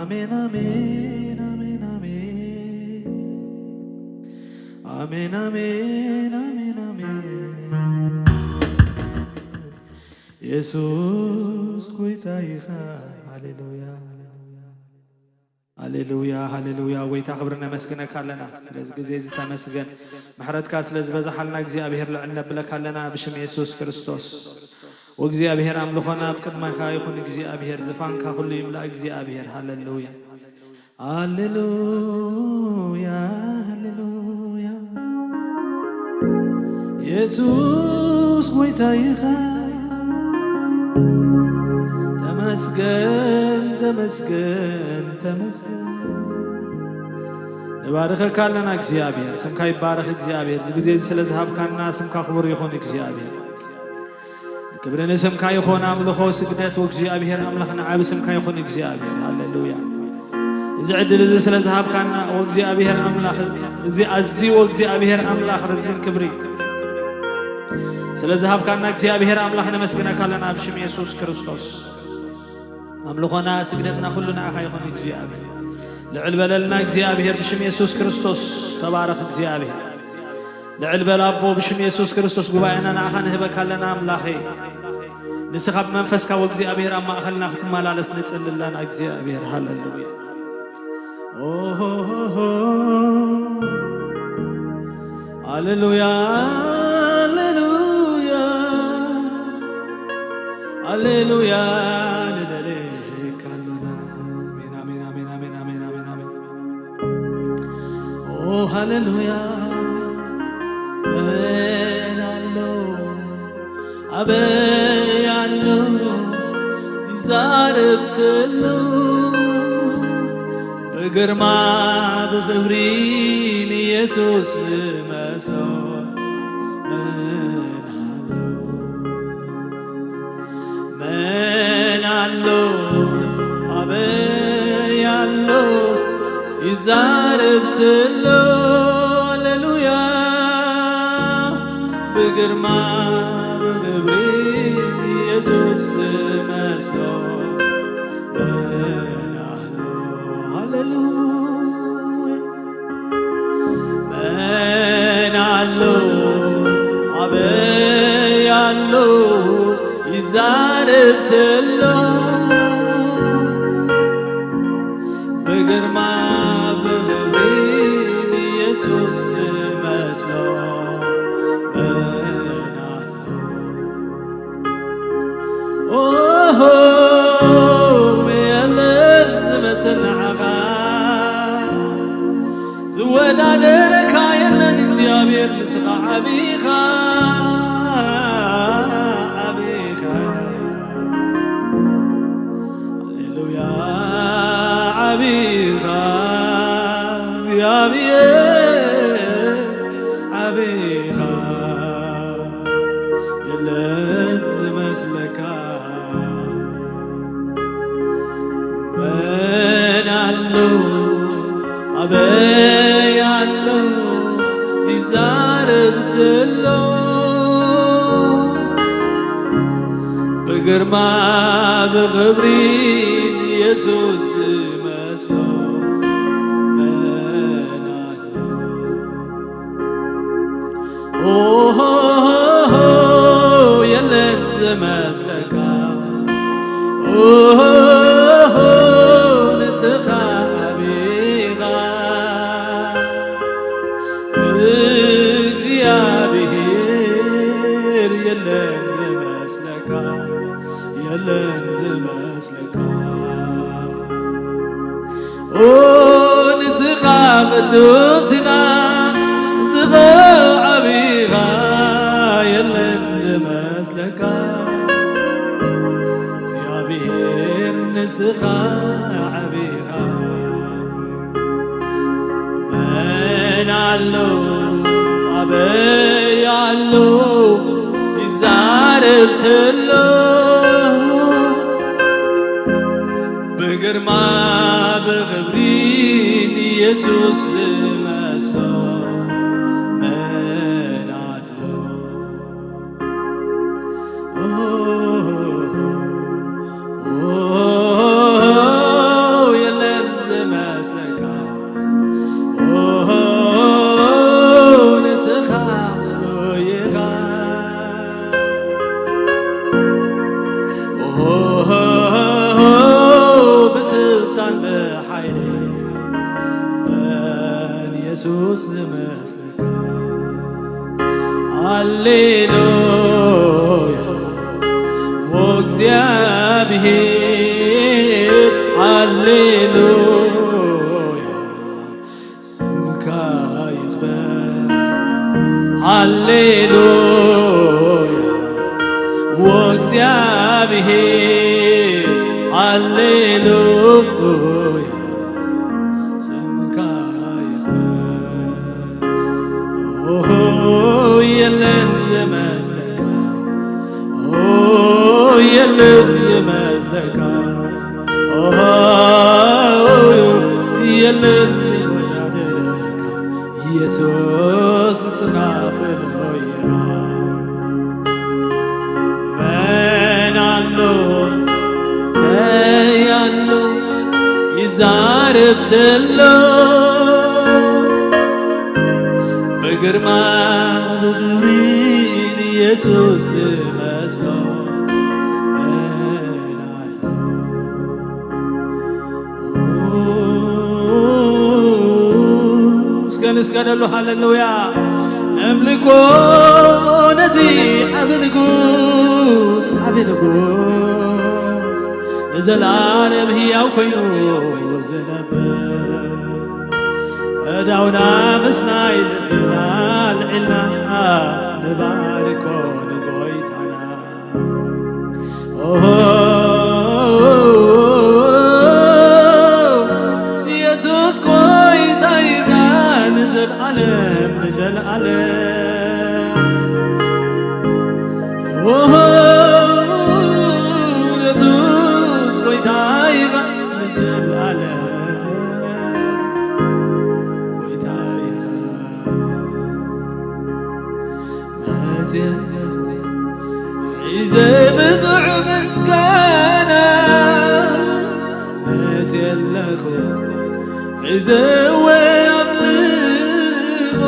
ኣሜን፣ ኣሜን፣ ኣሜን፣ ኣሜን። ኣሜን፣ ኣሜን፣ ኣሜን፣ ኣሜን። የሱስ ጎይታ ኢኻ። ሃሌሉያ፣ ሃሌሉያ፣ ሃሌሉያ። ጎይታ ክብሪ ነመስግነካ ኣለና። ስለዚ ግዜ እዚ ተመስገን። ምሕረትካ ስለ ዝበዝሓልና እግዚኣብሔር ልዕል ነብለካ ኣለና ብሽም የሱስ ክርስቶስ። ወእግዚኣብሔር ኣምልኾና ኣብ ቅድሜኻ ይኹን እግዚኣብሔር፣ ዝፋንካ ኩሉ ይምላእ እግዚኣብሔር። ሃሌሉያ፣ ሃሌሉያ፣ ሃሌሉያ። የሱስ ጎይታ ኢኻ። ተመስገን፣ ተመስገን፣ ተመስገን። ንባርኸካ ኣለና እግዚኣብሔር፣ ስምካ ይባረኽ እግዚኣብሔር። እዚ ግዜ እዚ ስለ ዝሃብካና ስምካ ክቡር ይኹን እግዚኣብሔር። ክብሪ ንስምካ ይኹን፣ ኣምልኾ ስግደት ወእግዚኣብሔር ኣምላኽ ንዓቢ ስምካ ይኹን እግዚኣብሔር። ሃሌሉያ። እዚ ዕድል እዚ ስለ ዝሃብካና ወእግዚኣብሔር ኣምላኽ፣ እዚ ኣዝዩ ወእግዚኣብሔር ኣምላኽ ረዚን ክብሪ ስለ ዝሃብካና እግዚኣብሔር ኣምላኽ ነመስግነካ ኣለና ብሽም የሱስ ክርስቶስ። ኣምልኾና ስግደትና ኩሉ ንዓኻ ይኹን እግዚኣብሔር። ልዕል በለልና እግዚኣብሔር ብሽም የሱስ ክርስቶስ። ተባረኽ እግዚኣብሔር። ልዕል በል ኣቦ ብሽም የሱስ ክርስቶስ ጉባኤና ንዓኻ ንህበካ ኣለና ኣምላኸይ። ንስኻ ብመንፈስካ ወእግዚኣብሔር ኣብ ማእኸልና ክትመላለስ ንጽሊ ኣለና እግዚኣብሔር። ሃሌሉያ። ኦሆሆሆ። ሃሌሉያ፣ ሃሌሉያ፣ ሃሌሉያ። ንደሌካ ኣሎና። ኣሜን፣ ኣሜን፣ ኣሜን፣ ኣሜን፣ ኣሜን፣ ኣሜን፣ ኣሜን። ኦ ሃሌሉያ። መን ኣሎ ኣበይ ኣሎ ይዛረብ ተሎ ብግርማ ብኽብሪ ንየሱስ ዝመስሎ መን ኣሎ? መን ኣሎ ኣበይ ኣሎ ይዛረብ ተሎ ሃሌሉያ ብግርማ ብኽብሪ ንየሱስ ዝመስሎ መን ኣሎ? ሃሌሉያ መን ኣሎ ኣበይ ኣሎ ይዛረብ ተሎ ብግርማ ብኽብሪ ንየሱስ ዝመስሎ መን ኣሎ? ኦሆ የለን ዝመስል ንዓኻ ዝወዳደረካ የለን እግዚኣብሔር ንስኻ ዓቢኻ ዓቢኻ ሃሌሉያ ዓቢኻ እግዚኣብሔር ዓቢኻ የለን ዝመስለካ መን ኣሎ ኣበይ ኣሎ ይዛረብ ተሎ ብግርማ ብኽብሪ ንየሱስ ዝመስሎ መን ኣሎ? ኦሆሆሆ የለን ዝመስለካ ኦሆሆሆ ንስኻ ዓቢኻ እግዚኣብሔር የለን ዝመስለካ የለን ዝመስለካ ኦ ንስኻ ቅዱስ ኢኻ ንስኻ ዓቢኻ የለን ዝመስለካ እግዚኣብሔር ንስኻ ዓቢኻ መን ኣሎ ኣበይ ኣሎ ይዛረብ ተሎ ብግርማ ብኽብሪ ንየሱስ ዝመስሎ መን ኣሎ? ኦ፣ ኦ፣ የለን። ብሓይሊ መን ኢየሱስ ዝመስለካ? ሃሌሉያ ወእግዚኣብሔር፣ ሃሌሉያ ስምካ ይኽበር። ሃሌሉያ ወእግዚኣብሔር፣ ሃሌሉያ ስምካ ይኽበር። ኦሆ፣ የለን ዝመስለካ፣ ኦ፣ የለን ዝመስለካ፣ ኦሆ፣ የለን ዝወዳደረካ፣ ኢየሱስ ንስኻ ፍሉይ ኢኻ። መን ኣሎ፣ መን ኣሎ ይዛረብ ተሎ፣ ብግርማ ብኽብሪ ንኢየሱስ ዝመስሎ መን ኣሎ? እስከ ንስገደሉ፣ ሃሌሉያ። ነምልኮ ነዚ ዓቢ ንጉስ፣ ዓቢ ንጉስ፣ ንዘለኣለም ህያው ኮይኑ ዝነብር። እዳውና ምስናይ ልብና ኣልዒልና ንባርኮ ንጎይታና። ኦሆ፣ ኢየሱስ ጎይታ ኢኻ ንዘልኣለም፣ ንዘልኣለም። ኦሆ፣ ኢየሱስ ጎይታ ኢኻ ንዘልኣለም፣ ጎይታ ኢኻ። መጽየለኹ ሒዘ ብዙሕ ምስጋና፣ መጽየለኹ ሒዘ ወይ ኣምልኾ፣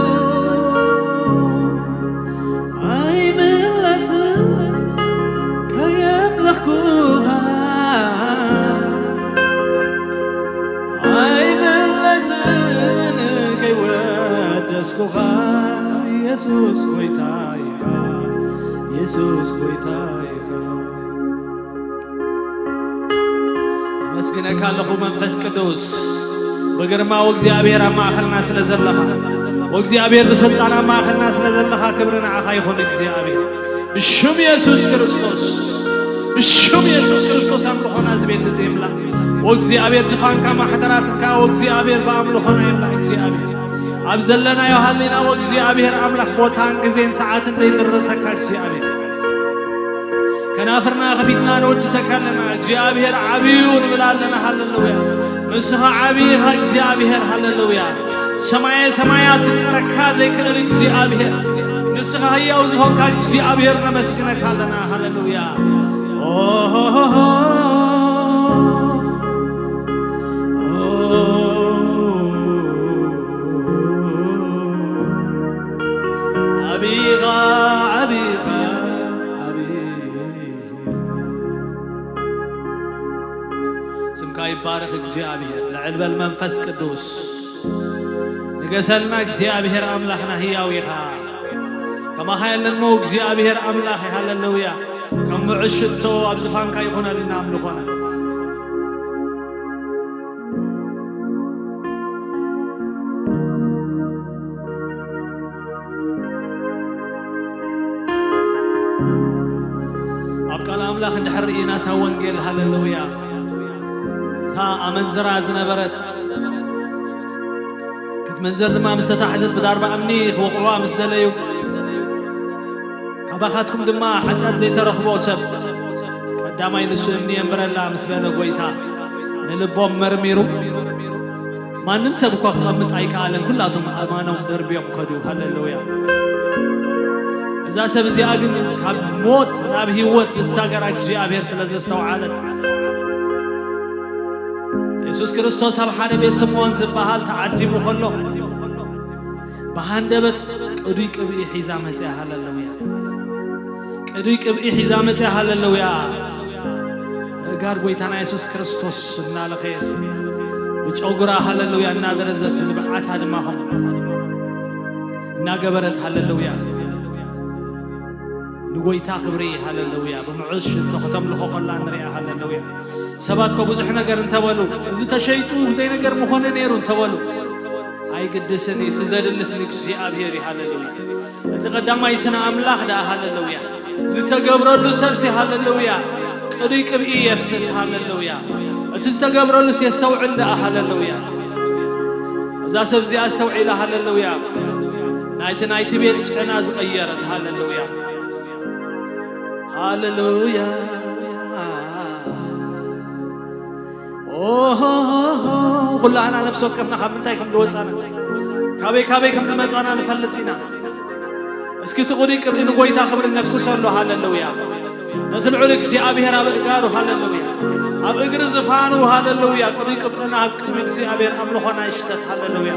ኣይምለስን ከየምለኽኩኻ፣ ኣይምለስን ከይወደስኩኻ፣ ኢየሱስ ጎይታ ኢኻ፣ ኢየሱስ ጎይታ ኢኻ። ኣመስግነካ ኣለኹ መንፈስ ቅዱስ፣ ብግርማ ወእግዚኣብሔር ኣብ ማእኸልና ስለ ዘለኻ፣ ወእግዚኣብሔር ብስልጣን ኣብ ማእኸልና ስለ ዘለኻ፣ ክብሪ ንዓኻ ይኹን እግዚኣብሔር። ብሽም የሱስ ክርስቶስ፣ ብሽም የሱስ ክርስቶስ ኣምልኾና እዚ ቤት እዚ ይምላእ። ወእግዚኣብሔር ዝፋንካ ማሕደራትካ ወእግዚኣብሔር ብኣምልኾና ይምላእ እግዚኣብሔር። ኣብ ዘለናዮ ሃሊና ወእግዚኣብሔር ኣምላኽ ቦታን ግዜን ሰዓትን ዘይድረተካ እግዚኣብሔር። ከናፍርና ከፊትና ንወድሰካ ኣለና እግዚኣብሔር ዓብዩ ንብል ኣለና። ሃለሉያ። ንስኻ ዓብዪ ኢኻ እግዚኣብሔር። ሃለሉያ። ሰማየ ሰማያት ክጸረካ ዘይክእል እግዚኣብሔር፣ ንስኻ ህያው ዝኾንካ እግዚኣብሔር ነመስግነካ ኣለና። ሃለሉያ። ኦሆሆሆ። ዓቢኻ፣ ዓቢኻ፣ ዓቢኻ። ስምካ ይባረኽ እግዚኣብሔር። ልዕል በል መንፈስ ቅዱስ። ንገሰልና እግዚኣብሔር ኣምላኽና ህያው ኢኻ። ከማኻ የለን እሞ እግዚኣብሔር ኣምላኽ። ሃለሉያ። ከም ምዑዝ ሽቶ ኣብ ዝፋንካ ይኹነልና ኣምልኾና። ኣብ ቃል ኣምላኽ እንድሕር ርኢናስ ኣብ ወንጌል፣ ሃለሉያ፣ እታ ኣመንዝራ ዝነበረት ክትምንዝር ድማ ምስ ተታሕዘት ብዳርባ እምኒ ክወቕዕዋ ምስ ደለዩ፣ ካባኻትኩም ድማ ሓጢኣት ዘይተረኽቦ ሰብ ቀዳማይ ንሱ እምኒ የንብረላ ምስ በለ፣ ጎይታ ንልቦም መርሚሩ፣ ማንም ሰብ እኳ ክቐምጥ ኣይከኣለን፣ ኩላቶም ኣእማኖም ደርብዮም ከዱ። ሃለሉያ። እዛ ሰብ እዚኣ ግን ካብ ሞት ናብ ህይወት ዝሳገራ እግዚኣብሔር ስለ ዘስተውዓለት፣ የሱስ ክርስቶስ ኣብ ሓደ ቤት ስምዖን ዝበሃል ተዓዲሙ ከሎ፣ ብሃንደበት ቅዱይ ቅብኢ ሒዛ መጽያ። ሃለሉያ። ቅዱይ ቅብኢ ሒዛ መጽያ። ሃለሉያ። ጋር ጎይታና የሱስ ክርስቶስ እናለኸየት፣ ብጨጉራ ሃለሉያ እናደረዘት፣ ብንብዓታ ድማ ኸም እናገበረት ሃለሉያ ንጎይታ ክብሪ ሃለሉያ ብምዑዝ ሽቶ ከተምልኾ ከላ ንሪኣ ሃለሉያ። ሰባት እኮ ብዙሕ ነገር እንተበሉ፣ እዚ ተሸይጡ ክንደይ ነገር ምኾነ ነይሩ እንተበሉ፣ ኣይግድስን እዩ። እቲ ዘድልስ ንእግዚኣብሔር እዩ። ሃለሉያ። እቲ ቀዳማይ ስነ ኣምላኽ ደኣ ሃለሉያ። ዝተገብረሉ ሰብሲ ሃለሉያ ቅዱይ ቅብኢ የፍስስ ሃለሉያ። እቲ ዝተገብረሉስ የስተውዕል ደኣ ሃለሉያ። እዛ ሰብ እዚኣ ኣስተውዒላ ሃለሉያ። ናይቲ ናይቲ ቤት ጨና ዝቐየረት ሃለሉያ። ሃለሉያ። ኦሆ፣ ኩላህና ነፍሲ ወከፍና ካብ ምንታይ ከም ዝወጻና፣ ካበይ ካበይ ከም ዝመጻና ንፈልጥ ኢና። እስኪ እቲ ቅዱይ ቅብኢ ንጎይታ ክብሪ ነፍስሰሉ። ሃለሉያ። ነቲ ልዑል እግዚኣብሔር ኣብ እጋሩ፣ ሃለሉያ፣ ኣብ እግሪ ዝፋኑ፣ ሃለሉያ፣ ቅዱይ ቅብእና ኣብ ቅድሚ እግዚኣብሔር ኣምልኾና ይሽተት። ሃለሉያ።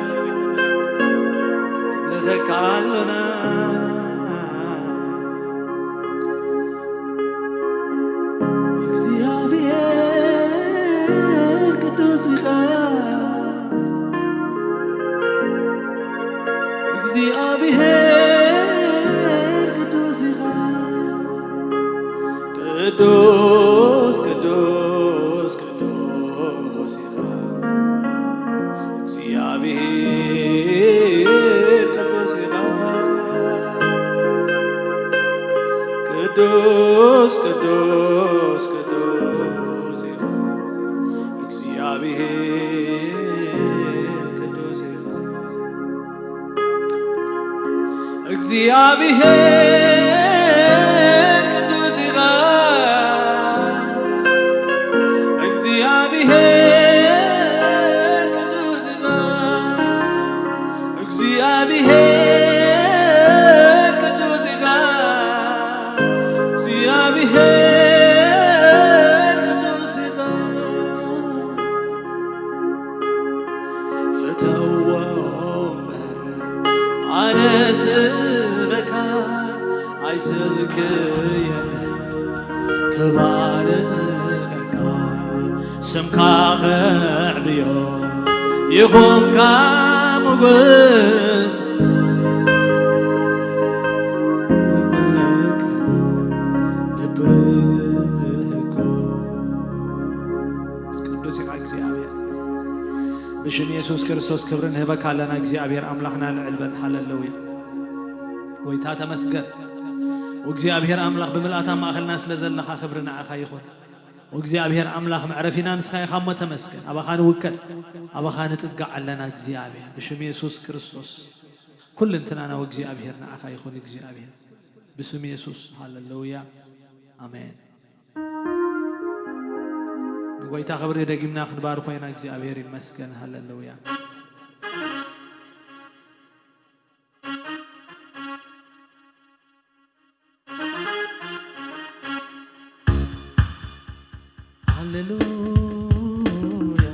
ንብለዘካ ኣሎና። እግዚኣብሔር ቅዱስ ኢኻ። እግዚኣብሔር ቅዱስ ኢኻ። ቅዱስ፣ ቅዱስ፣ ቅዱስ ኢኻ። እግዚኣብሔር ቅዱስ ኢኻ። ቅዱስ፣ ቅዱስ፣ ቅዱስ ኢኻ። እግዚኣብሔር ቅዱስ ኢኻ። እግዚኣብሔር ቅዱስ ኢኻ። እግዚኣብሔር ቅዱስ ኢኻ። እግዚኣብሔር ቅዱስ ኢኻ። እግዚኣብሔር ቅዱስ ኢኻ። ፍተዎ እምበር ኣነስ በካ ኣይሰልክየን ክባርኸካ፣ ስምካ ከዕብዮ ይኹንካ ሞገስ። ልበይ ዝሕጎስ ቅዱስ ኢኻ እግዚኣብሔር። ብሽም የሱስ ክርስቶስ ክብሪ ንህበካ ኣለና። እግዚኣብሔር ኣምላኽና ልዕል በል። ሃለሉያ። ጎይታ ተመስገን። ወእግዚኣብሔር ኣምላኽ ብምልኣት ኣብ ማእኸልና ስለ ዘለኻ ክብሪ ንዓኻ ይኹን። ወእግዚኣብሔር ኣምላኽ መዕረፊና ንስኻ ኢኻ እሞ ተመስገን። ኣባኻ ንውከል፣ ኣባኻ ንጽጋዕ ኣለና እግዚኣብሔር። ብሽም የሱስ ክርስቶስ ኩልንትናና ወእግዚኣብሔር ንዓኻ ይኹን እግዚኣብሔር። ብስም የሱስ ሃለሉያ ኣሜን። ንጎይታ ክብሪ ደጊምና ክንባርኾ ኢና። እግዚኣብሔር ይመስገን። ሃለሉያ። ሃሌሉያ።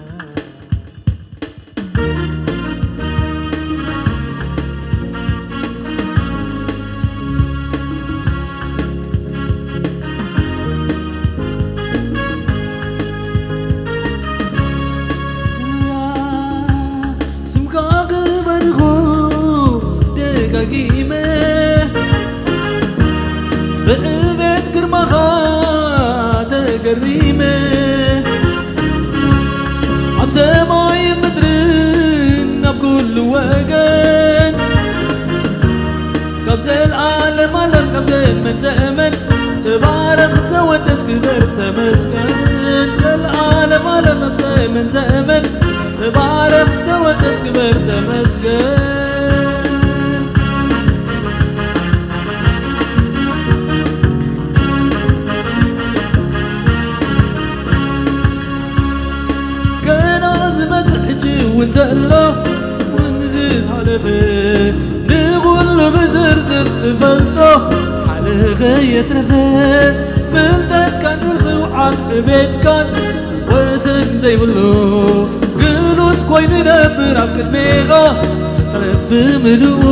ስምካ ክባርኾ ደጋጊመ፣ ብዕቤት ግርማኻ ተገሪመ፣ ኣብ ሰማይ ምድርን ኣብ ኩሉ ወገን፣ ካብ ዘልኣለም ዓለም ካብ ዘመን ዘመን፣ ተባረኽ ተወደስ ክበር ተመስገን። ዘልኣለም ዓለም ካብ ዘመን ዘመን፣ ተባረኽ ተወደስ ክበር ተመስገን። ገና ዝመጽእ ሕጂ እውን ዘሎ፣ እውን ዝሓለፈ፣ ንኹሉ ብዝርዝር ትፈልጦ፣ ሓለኸ የትረፈ፣ ፍልጠትካን ምኽውዓል ዕቤትካን ወሰን ዘይብሉ፣ ግሉጽ ኮይኑ ይነብር ኣብ ቅድሜኻ ፍጥረት ብምልኡ።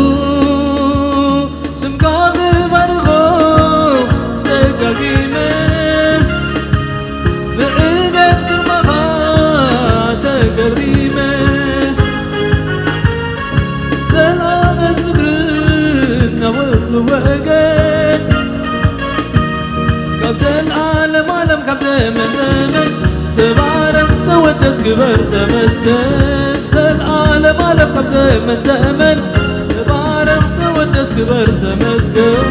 ስምካ ክባርኾ ደጋጊመ፣ ብዕ- ተወደስ ግበር ተመስገን፣ ዘልዓለም ዓለም ካብ ዘመን ዘመን ተባረኽ፣ ተወደስ ግበር ተመስገን።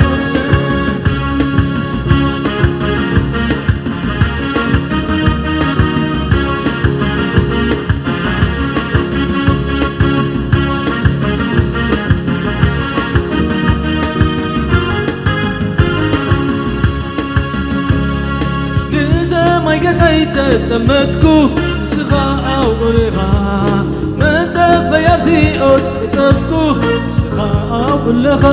ንሰማይ ገጻይ ተጠመትኩ፣ ንስኻ ኣብኡ ኣለኻ። መንጸፈይ ኣብ ሲኦል ተጸፍኩ፣ ንስኻ ኣብኡ ኣለኻ።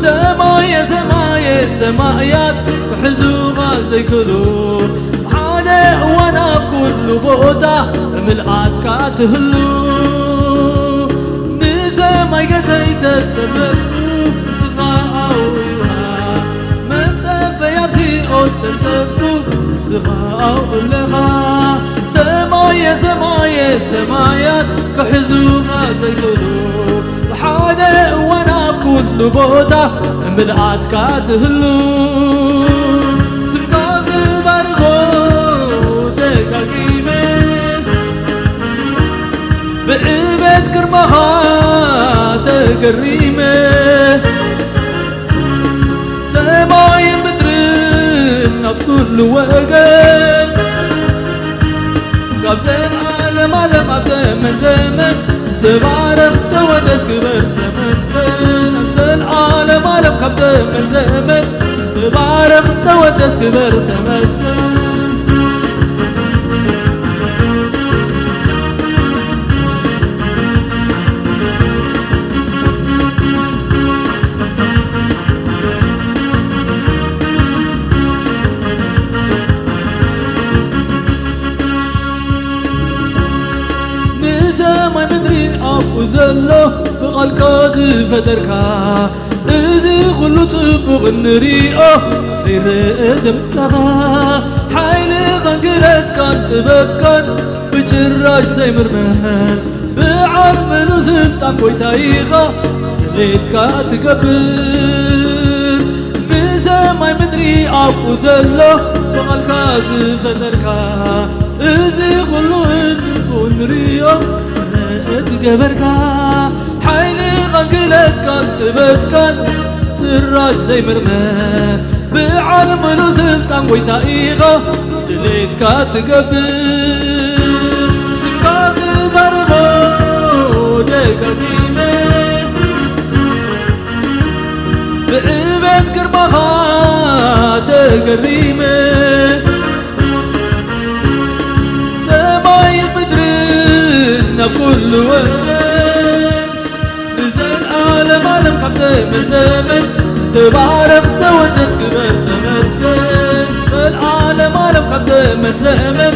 ሰማየ ሰማየ ሰማያት ክሕዙኻ ዘይክእሉ፣ ሓደ እዋን ኣብ ኩሉ ቦታ ብምልኣትካ ትህሉ። ንሰማይ ገጸይ ተጠመትኩ፣ ንስኻ ኣብኡ ኣለኻ። መንጸፈይ ኣብ ሲኦል ተንጸፍኩ፣ ንስኻ ኣብኡ ኣለኻ። ሰማየ ሰማየ ሰማያት ክሕዙኻ ዘይክእሉ፣ ብሓደ እዋን ኣብ ኩሉ ቦታ ምልኣትካ ትህሉ። ስምካ ክባርኾ ደጋጊመ፣ ብዕቤት ግርማኻ ተገሪመ፣ ሰማይን ምድርን ኣብ ኩሉ ወገን፣ ካብ ዘልዓለም ዓለም ኣብ ዘመን ዘመን፣ ተባረኽ ተወደስ ግበር ተመስገን። ኣብ ዘልዓለም ዓለም ካብ ዘመን ዘመን፣ ተባረኽ ተወደስ ግበር ተመስገን። ንሰማይ ምድሪ ኣብኡ ዘሎ ብቓልካ ዝፈጠርካ፣ እዚ ኩሉ ጽቡቕ እንሪኦ ዘይረአ ዘምጻኻ፣ ሓይልኻን ክእለትካን ጥበብካን ብጭራሽ ዘይምርመር፣ ብዓል ምሉእ ስልጣን ጎይታ ኢኻ፣ ድሌትካ ትገብር። ንሰማይ ምድሪ ኣብኡ ዘሎ ብቓልካ ዝፈጠርካ፣ እዚ ኩሉ እንሪኦ ዝገበርካ፣ ሓይልኻን ክእለትካን ጥበብካን ጭራሽ ዘይምርመር፣ ብዓል ምሉእ ስልጣን ጎይታ ኢኻ፣ ድሌትካ ትገብር። ስምካ ክባርኾ ደጋጊመ፣ ብዕቤት ግርማኻ ተገሪመ፣ ሰማይን ምድርን ናብ ኩሉ ወገን፣ ንዘልኣለም ኣለም ካብ ዘመን ዘመን፣ ተባረኽ ተወደስ ክበር ተመስገን። ዘልኣለም ኣለም ካብ ዘመን ዘመን፣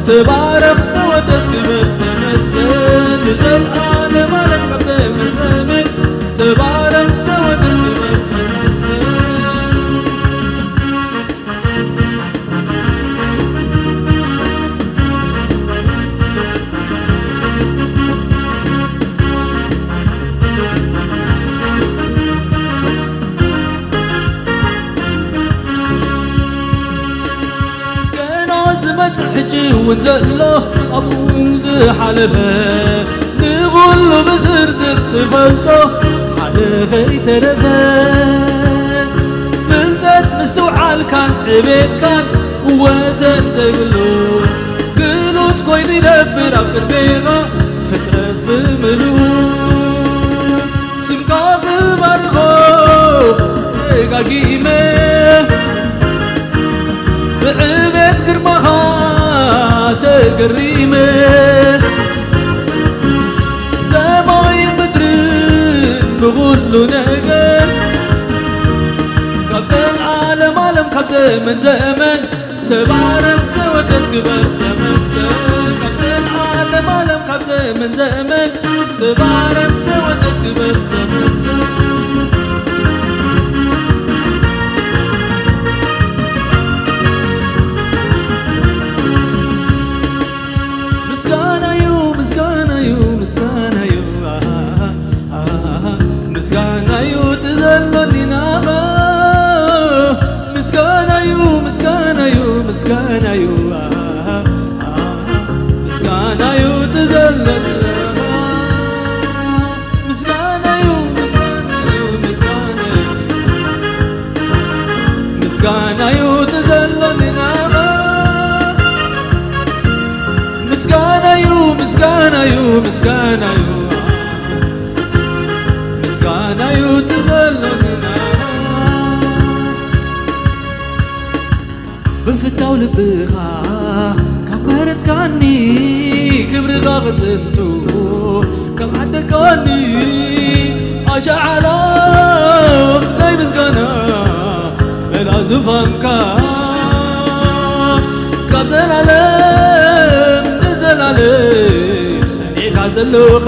ተባረኽ ተወደስ ክበር ተመስገን። ንዘልኣለም ኣለም ካብ ዘመን ዘመን፣ ተባረኽ ተወደስ ክበር ተመስገን። ገና ዝመጽእ ሕጂ እውን ዘሎ፣ ኣብኡ ዝሓለፈ፣ ንኹሉ ብዝርዝር ትፈልጦ ሓደ ከይተረፈ፣ ፍልጠት ምስትውዓልካን ዕቤትካን ወሰን ዘይብሉ፣ ግሉጽ ኮይኑ ይነብር ኣብ ቅድሜኻ ፍጥረት ብምልኡ። ስምካ ክባርኾ ደጋጊመ፣ ብዕቤት ግርማኻ ተገሪመ፣ ሰማይን ምድርን ብኹሉ ነገር፣ ካብ ዘልኣለም ኣለም ካብ ዘመን ዘመን፣ ተባረኽ ተወደስ ክበር ተመስገን። ካብ ዘልኣለም ኣለም ካብ ዘመን ዘመን፣ ተባረኽ ተወደስ ክበር ተመስገን። ምስጋናዩ፣ ምስጋናዩ፣ ምስጋናዩ፣ ኣሃ፣ ኣሃ፣ ምስጋናዩ ትዘሎኒ ናኻ። ምስጋናዩ፣ ምስጋናዩ፣ ምስጋናዩ፣ ኣሃ፣ ኣሃ፣ ምስጋናዩ ትዘለለኻ። ምስጋናዩ፣ ምስጋናዩ፣ ምስጋናዩ። ምስጋናዩ ትዘለኒ ናኻ። ምስጋናዩ፣ ምስጋናዩ፣ ምስጋናዩ። ምስጋናዩ ትዘለኒ ናኻ። ብፍታው ልብኻ ካብ መረጽካኒ፣ ክብርኻ ክዝንቱ ካብ ዓደካኒ፣ ኣሻዓላ ናይ ምስጋና መላ ዙፋንካ፣ ካብ ዘላለም ንዘላለም ጸኒዕካ ዘለኻ።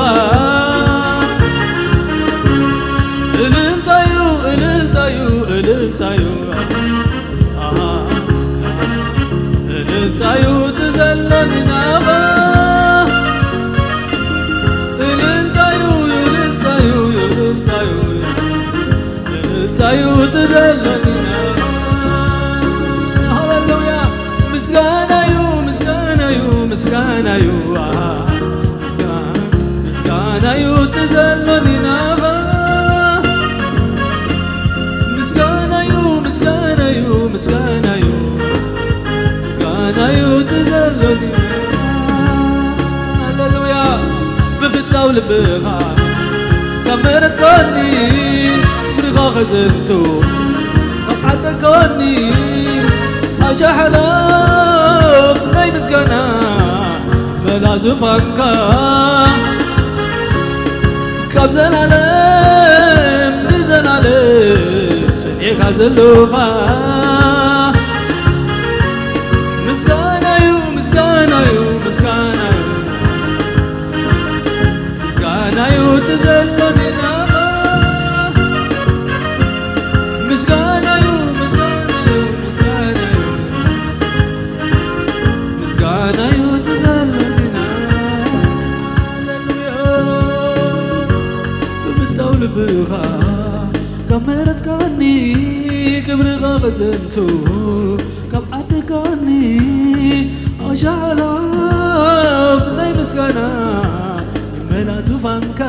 እልልታዩ፣ እልልታዩ፣ እልልታዩ። ኣሃ፣ እልልታዩ ትዘለኒ ናኻ። እልልታዩ፣ እልልታዩ፣ እልልታዩ፣ እልልታዩ ትዘለኒ ናኻ። ሃሌሉያ። ምስጋናዩ፣ ምስጋናዩ፣ ምስጋናዩ፣ ኣሃ። ምስጋና፣ ምስጋናዩ ትዘሎኒ ናኻ። ምስጋናዩ፣ ምስጋናዩ፣ ምስጋናዩ፣ ምስጋናዩ ትዘሎኒ። ሃሌሉያ። ብፍታው ልብኻ ካብ መረጽካኒ፣ ክብርኻ ከዘንቱ ካብ ዓደካኒ፣ ኣሻሓላፍ ናይ ምስጋና መላ ዙፋንካ፣ ካብ ዘላለም ንዘላለም ጸኒዕካ ዘለኻ። ምስጋናዩ፣ ምስጋናዩ፣ ምስጋናዩ፣ ምስጋናዩ ትዘሎኒ ናኻ። ምስጋናዩ፣ ምስጋናዩ፣ ምስጋናዩ፣ ምስጋናዩ ትዘለኒ ናኻ። ሃሌሉያ። ብምታው ልብኻ ካብ መረጽካኒ፣ ክብርኻ ከዘንቱ ካብ ዓደካኒ፣ ኣሻሓላፍ ናይ ምስጋና ይመላ ዙፋንካ፣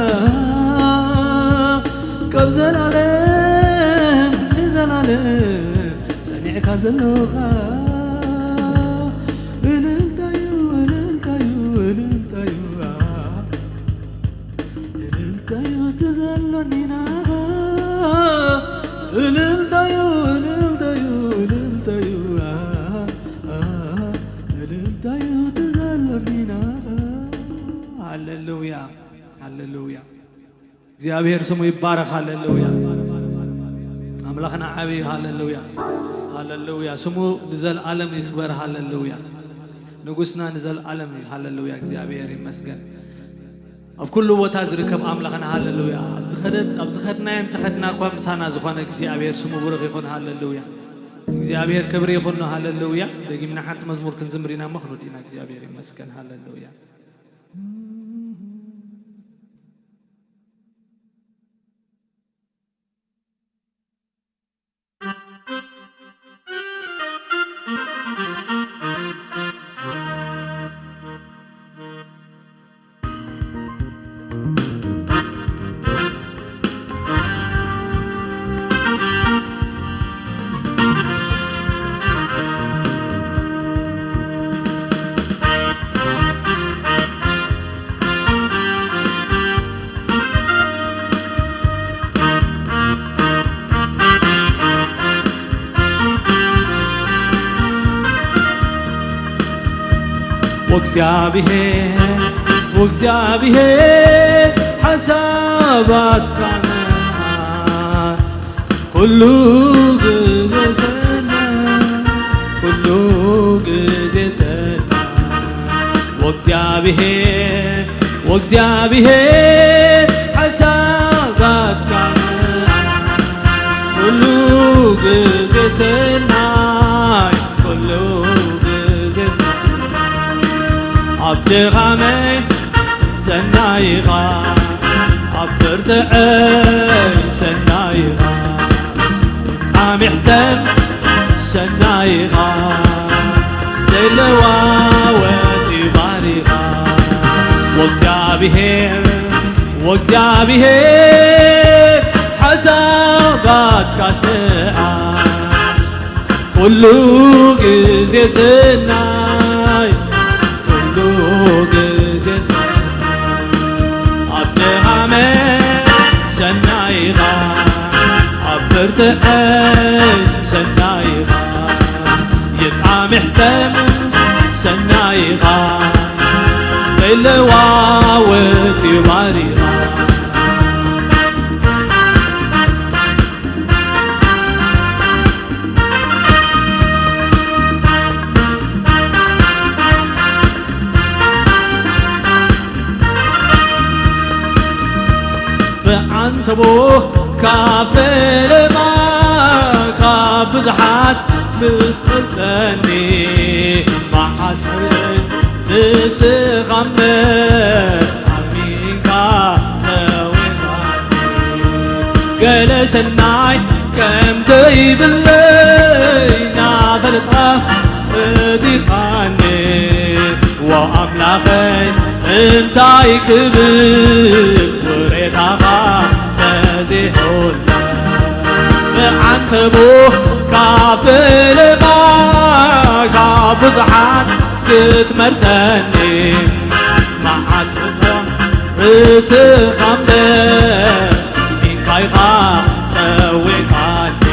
ካብ ዘላለም ንዘላለም ጸኒዕካ ዘለኻ። እልልታዩ፣ እልልታዩ፣ እልልታዩ፣ እልልታዩ ትዘሎኒ ናኻ። እልልታዩ፣ እልልታዩ፣ እልልታዩ፣ እልልታዩ ትዘሎኒ ናኻ። ሃሌሉያ፣ ሃሌሉያ። እግዚኣብሔር ስሙ ይባረኽ። ሃሌሉያ። ኣምላኽና ዓብዪ። ሃሌሉያ፣ ሃሌሉያ። ስሙ ንዘለኣለም ይኽበር። ሃሌሉያ። ንጉስና ንዘለኣለም እዩ። ሃሌሉያ። እግዚኣብሔር ይመስገን። ኣብ ኩሉ ቦታ ዝርከብ ኣምላኽና። ሃሌሉያ። ኣብ ዝኸደ-፣ ኣብ ዝኸድናዮን ተኸድና እኳ ምሳና ዝኾነ እግዚኣብሔር ስሙ ብሩኽ ይኹን። ሃሌሉያ። እግዚኣብሔር ክብሪ ይኹን። ሃሌሉያ። ደጊምና ሓንቲ መዝሙር ክንዝምር ኢና እሞ ክንወድ ኢና። እግዚኣብሔር ይመስገን። ሃሌሉያ። ወእግዚኣብሔር፣ ወእግዚኣብሔር ሓሳባትካ ኩሉ ግዜ ሰናይ፣ ኩሉ ግዜ ሰናይ። ወእግዚኣብሔር፣ ወእግዚኣብሔር ሓሳባትካ ኩሉ ግዜ ሰናይ፣ ኩሉ ግዜ ሰናይ። ኣብ ድኻመይ ሰናይኻ፣ ኣብ ብርትዐይ ሰናይኻ፣ ዓሚሕ ሰብ ሰናይኻ፣ ዘይለዋወጥ እዩ ባህሪኻ። ወእግዚኣብሔር ሓሳባትካ ስምዓ፣ ኩሉ ግዜ ሰናይ፣ ኩሉ ግዜ ሰናይ። ኣብ ድኻመይ ሰናይ ኢኻ፣ ኣብ ብርትዐይ ሰናይ ኢኻ። ይጥዓም ይሕሰም ሰናይ ኢኻ፣ ዘይለዋወጥ እዩ ባህሪኻ። ብዓንተቦ ካብ ፈለማ ካብ ብዙሓት ምስ ፈልጠኒ፣ መዓስ ንስኻ እምበር ኣሚንካ ተዊኻኒ። ገለ ሰናይ ከም ዘይብለይ ናፈለጥካ ፈቲኻኒ። ወኣምላኸይ እንታይ ክብል ውሬታኻ በዚሑለይ። ብዓንተቦ ካብ ፈለማ ካብ ብዙሓት ክትመርጸኒ፣ መዓስ እቶም ርእስኻ እምበር ኢንካ ኢኻ ጸዊዕካኒ።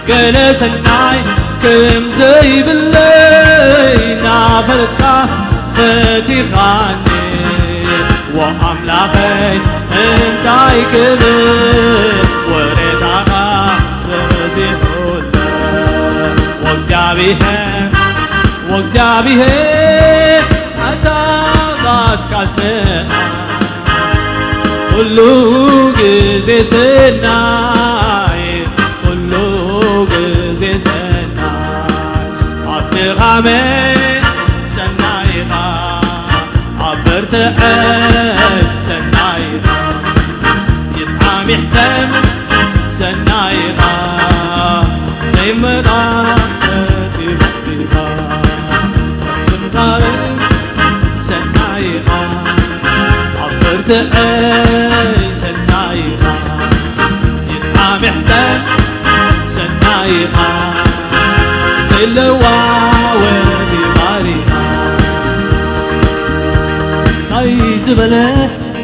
ገለ ሰናይ ከም ዘይብለይ ናፈለጥካ ፈቲኻኒ። ወኣምላኸይ እንታይ ክብል ወሬታኻ በዚሑለይ። ወእግዚኣብሔር፣ ወእግዚኣብሔር ሓሳባትካ ስምዓ፣ ኩሉ ግዜ ሰናይ፣ ኩሉ ግዜ ሰናይ። ኣብ ድኻመይ ሰናይ ኢኻ፣ ኣብ ብርትዐይ ሰናይ ኢኻ። ይጥዓም ይሕሰም ሰናይ ኢኻ፣ ዘይመጣ መጺኡ ኢኻ። ምንባረይ ሰናይ ኢኻ፣ ኣብ ብርትዐይ ሰናይ ኢኻ። ይጥዓም ይሕሰም ሰናይ ኢኻ፣ ዘይለዋወጥ እዩ ባህሪኻ። እንታይ ዝበለ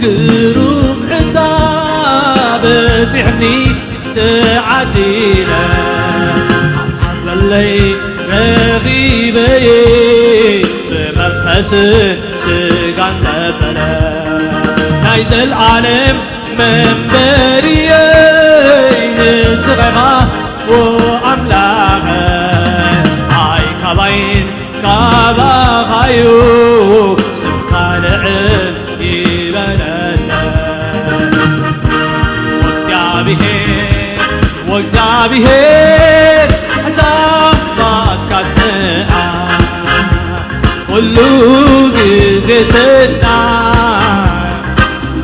ግሩም ዕጣ በጺሕኒ ተዓዲለ፣ በለይ ረኺበየ ብመንፈስን ስጋን ዘበለ። ናይ ዘልኣለም መንበሪየይ ንስኻ ኢኻ፣ ዎ ኣምላኸ፣ ኣይ ካባይን ካባኻዩ ስምካ ልዕል ይበለለ። ወእግዚኣብሔር፣ ወእግዚኣብሔር፣ ሕሳባትካ ስምዓ፣ ኩሉ ግዜ ሰናይ፣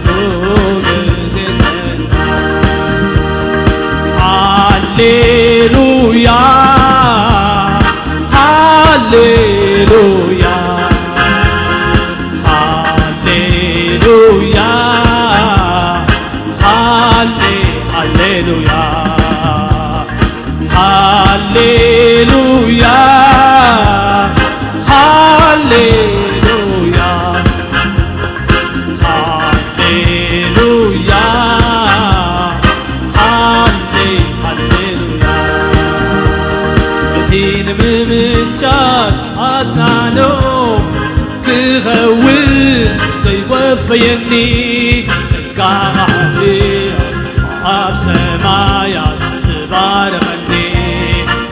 ኩሉ ግዜ ሰናይ። ሃሌሉያ፣ ሃሌሉያ፣ ሃሌሉያ፣ ሃሌ-፣ ሃሌሉያ፣ ሃሌሉያ፣ ሃሌሉያ፣ ሃሌሉያ፣ ሃሌ-፣ ሃሌሉያ። እቲ ንምምንጫት ኣጽናኖ ክኸውን ዘይወፈየኒ፣ ጸጋኻ ኣብ ሰማያት ዝባረኸኒ፣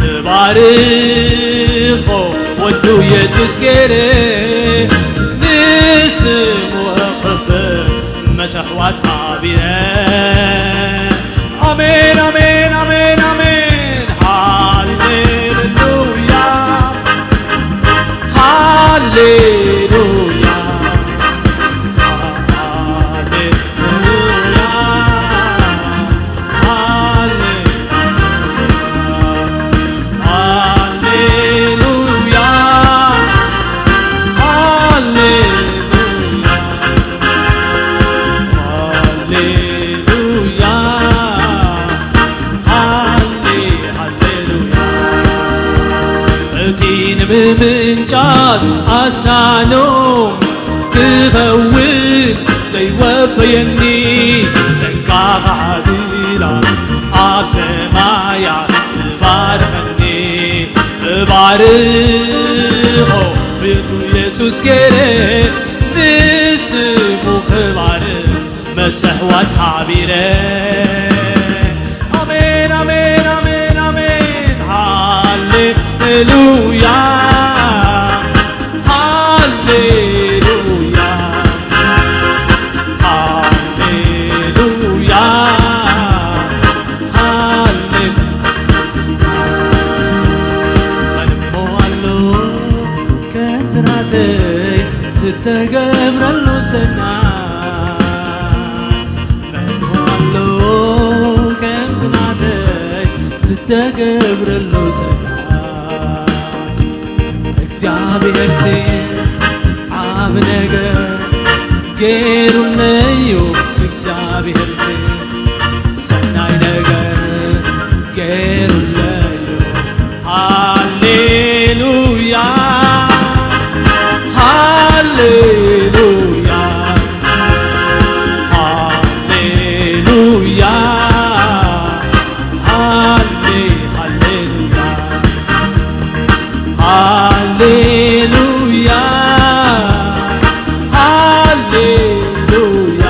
እባርኾ ወዱ የሱስ ገይረ፣ ንስሙ ክብር መስዋዕት ሓቢረ። ኣሜን፣ ኣሜን፣ ኣሜን፣ ኣሜን። ሃሌሉያ፣ ሃሌሉያ፣ ሃሌሉያ፣ ሃሌ-፣ ሃሌሉያ፣ ሃሌሉያ። ኣስናኑ ክኸውን ዘይወፈየኒ፣ ዘንቃ ዓቢላ ኣብ ሰማያት ትባርኸኒ። እባርኾ ብቱ የሱስ ገይረ ንስሙ ክባርኽ መስዋዕት ሓቢረ። ኣሜን፣ ኣሜን፣ ኣሜን፣ ኣሜን። ሃሌሉያ፣ ሃሌሉያ፣ ሃሌሉያ፣ ሃሌ-፣ መን እሞ ኣሎ ከምዚ ናተይ ዝተገብረሉ ሰናይ? መን ኣሎ ከምዚ ናተይ ዝተገብረሉ ሰናይ? እግዚኣብሔርሲ ዓቢ ነገር ገይሩለዩ። እግዚኣብሔርሲ ሰናይ ነገር ገይሩለዩ። ሃሌሉያ፣ ሃሌሉያ፣ ሃሌሉያ፣ ሃሌ-፣ ሃሌሉያ፣ ሃሌሉያ፣ ሃሌሉያ፣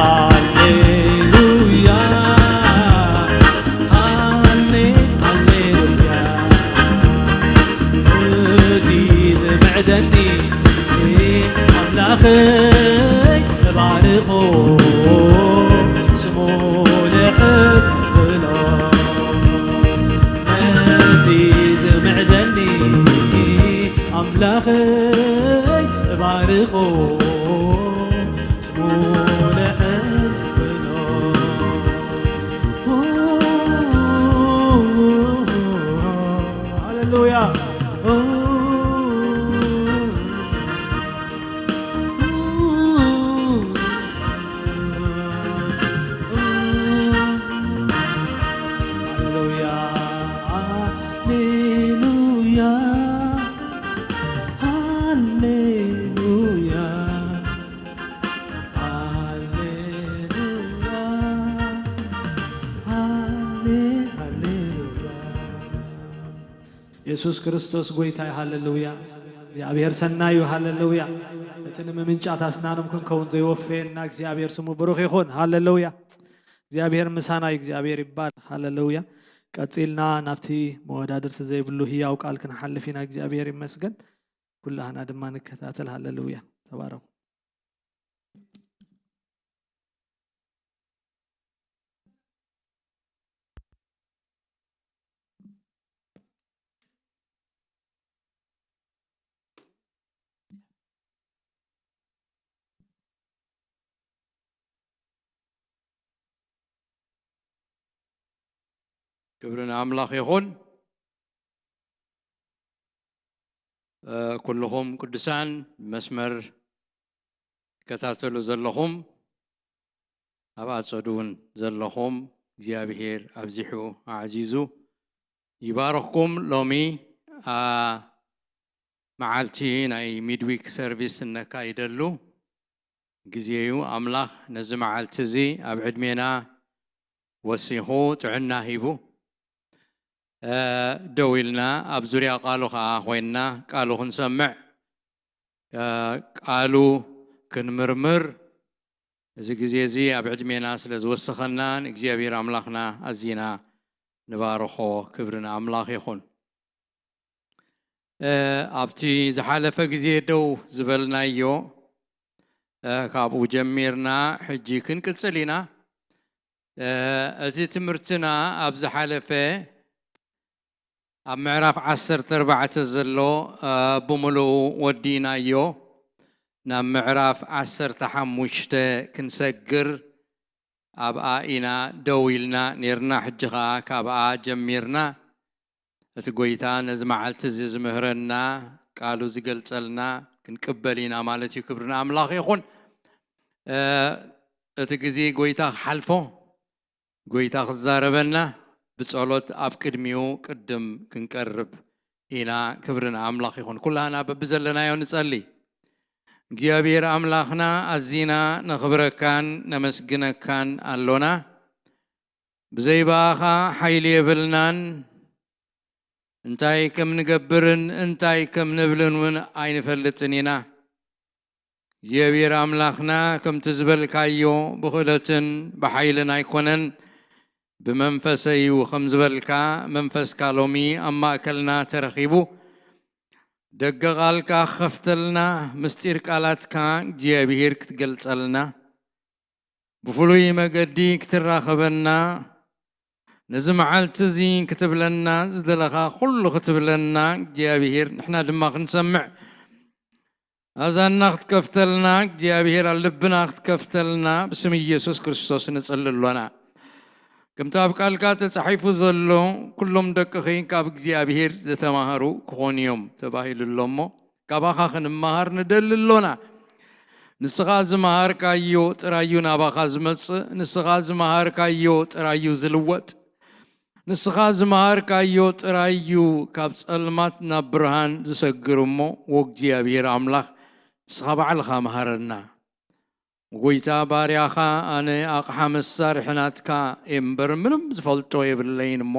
ሃሌሉያ፣ ሃሌ-፣ ሃሌሉያ። እቲ ዝምዕደኒ ኣምላኸይ እባርኾ፣ ስሙ ንሕብሎ። እቲ ዝምዕደኒ ኣምላኸይ እባርኾ፣ ስሙ ንሕብሎ። ሃሌሉያ። ሃሌሉያ፣ ሃሌሉያ፣ ሃሌሉያ፣ ሃሌሉያ፣ ሃሌ-፣ ሃሌሉያ። የሱስ ክርስቶስ ጐይታ እዩ። ሃሌሉያ። እግዚኣብሔር ሰናይ እዩ። ሃሌሉያ። እቲ ንምምንጫት ኣስናኖም ክንከውን ዘይወፈየና እግዚኣብሔር ስሙ ብሩኽ ይኹን። ሃሌሉያ። እግዚኣብሔር ምሳና እዩ። እግዚኣብሔር ይባረኽ። ሃሌሉያ። ቀጺልና ናብቲ መወዳድርቲ ዘይብሉ ህያው ቃል ክንሓልፍ ኢና። እግዚኣብሔር ይመስገን። ኩላህና ድማ ንከታተል። ሃሌሉያ። ተባረኹ። ክብሪ ንኣምላኽ ይኹን። እ፣ ኩልኹም ቅዱሳን መስመር ትከታተሉ ዘለኹም፣ ኣብ ኣጸዱ እውን ዘለኹም እግዚኣብሔር ኣብዚሑ ኣዕዚዙ ይባርኽኩም። ሎሚ፣ ኣ፣ መዓልቲ ናይ ሚድዊክ ሰርቪስ እነካይደሉ ግዜ እዩ። ኣምላኽ ነዚ መዓልቲ እዚ ኣብ ዕድሜና ወሲኹ ጥዕና ሂቡ፣ እ፣ ደው ኢልና ኣብ ዙርያ ቃሉ ኸዓ ኮይንና ቃሉ ክንሰምዕ፣ እ፣ ቃሉ ክንምርምር እዚ ግዜ እዚ ኣብ ዕድሜና ስለ ዝወሰኸና ንእግዚኣብሔር ኣምላኽና ኣዚና ንባርኾ። ክብሪ ንኣምላኽ ይኹን። እ፣ ኣብቲ ዝሓለፈ ግዜ ደው ዝበልናዮ፣ እ፣ ካብኡ ጀሚርና ሕጂ ክንቅጽል ኢና። እ፣ እቲ ትምህርትና ኣብ ዝሓለፈ ኣብ ምዕራፍ ዓሰርተ ኣርባዕተ ዘሎ፣ እ፣ ብምሉኡ ወዲእናዮ። ናብ ምዕራፍ ዓሰርተ ሓሙሽተ ክንሰግር ኣብኣ ኢና ደው ኢልና ኔርና። ሕጂ ኸኣ ካብኣ ጀሚርና እቲ ጐይታ ነዚ መዓልቲ እዚ ዝምህረና፣ ቃሉ ዝገልጸልና ክንቅበል ኢና ማለት እዩ። ክብሪ ንኣምላኽ ይኹን። እ፣ እቲ ግዜ ጐይታ ክሓልፎ፣ ጐይታ ክዛረበና፣ ብጸሎት ኣብ ቅድሚኡ ቅድም ክንቀርብ ኢና። ክብሪ ንኣምላኽ ይኹን። ኩላህና በብዘለናዮ ንጸሊ። እግዚኣብሔር ኣምላኽና፣ ኣዚና ነኽብረካን ነመስግነካን ኣሎና። ብዘይ ብኣኻ ሓይሊ የብልናን። እንታይ ከም ንገብርን እንታይ ከም ንብልን እውን ኣይንፈልጥን ኢና። እግዚኣብሔር ኣምላኽና፣ ከምቲ ዝበልካዮ፣ ብኽእለትን ብሓይልን ኣይኮነን፣ ብመንፈሰይ እዩ። ከም ዝበልካ፣ መንፈስካ ሎሚ ኣብ ማእከልና ተረኺቡ፣ ደገ ቃልካ ክኸፍተልና፣ ምስጢር ቃላትካ እግዚኣብሔር ክትገልጸልና፣ ብፍሉይ መገዲ ክትራኸበና፣ ነዚ መዓልቲ እዚ ክትብለና ዝደለኻ ኩሉ ክትብለና እግዚኣብሔር፣ ንሕና ድማ ክንሰምዕ፣ ኣዛንና ክትከፍተልና እግዚኣብሔር፣ ልብና ክትከፍተልና ብስም ኢየሱስ ክርስቶስ ንጽሊ ኣሎና። ከምቲ ኣብ ቃልካ ተጻሒፉ ዘሎ፣ ኩሎም ደቅኺ ካብ እግዚኣብሔር ዝተማሃሩ ክኾኑ እዮም ተባሂሉ ኣሎ እሞ፣ ካባኻ ክንመሃር ንደሊ ኣሎና። ንስኻ ዝመሃርካዮ ጥራዩ ናባኻ ዝመጽእ፣ ንስኻ ዝመሃርካዮ ጥራዩ ዝልወጥ፣ ንስኻ ዝመሃርካዮ ጥራዩ ካብ ጸልማት ናብ ብርሃን ዝሰግር እሞ፣ ወእግዚኣብሔር ኣምላኽ፣ ንስኻ ባዕልኻ መሃረና። ጎይታ፣ ባርያኻ ኣነ ኣቕሓ መሳርሒ ናትካ እየ እምበር፣ ምንም ዝፈልጦ የብለይን እሞ፣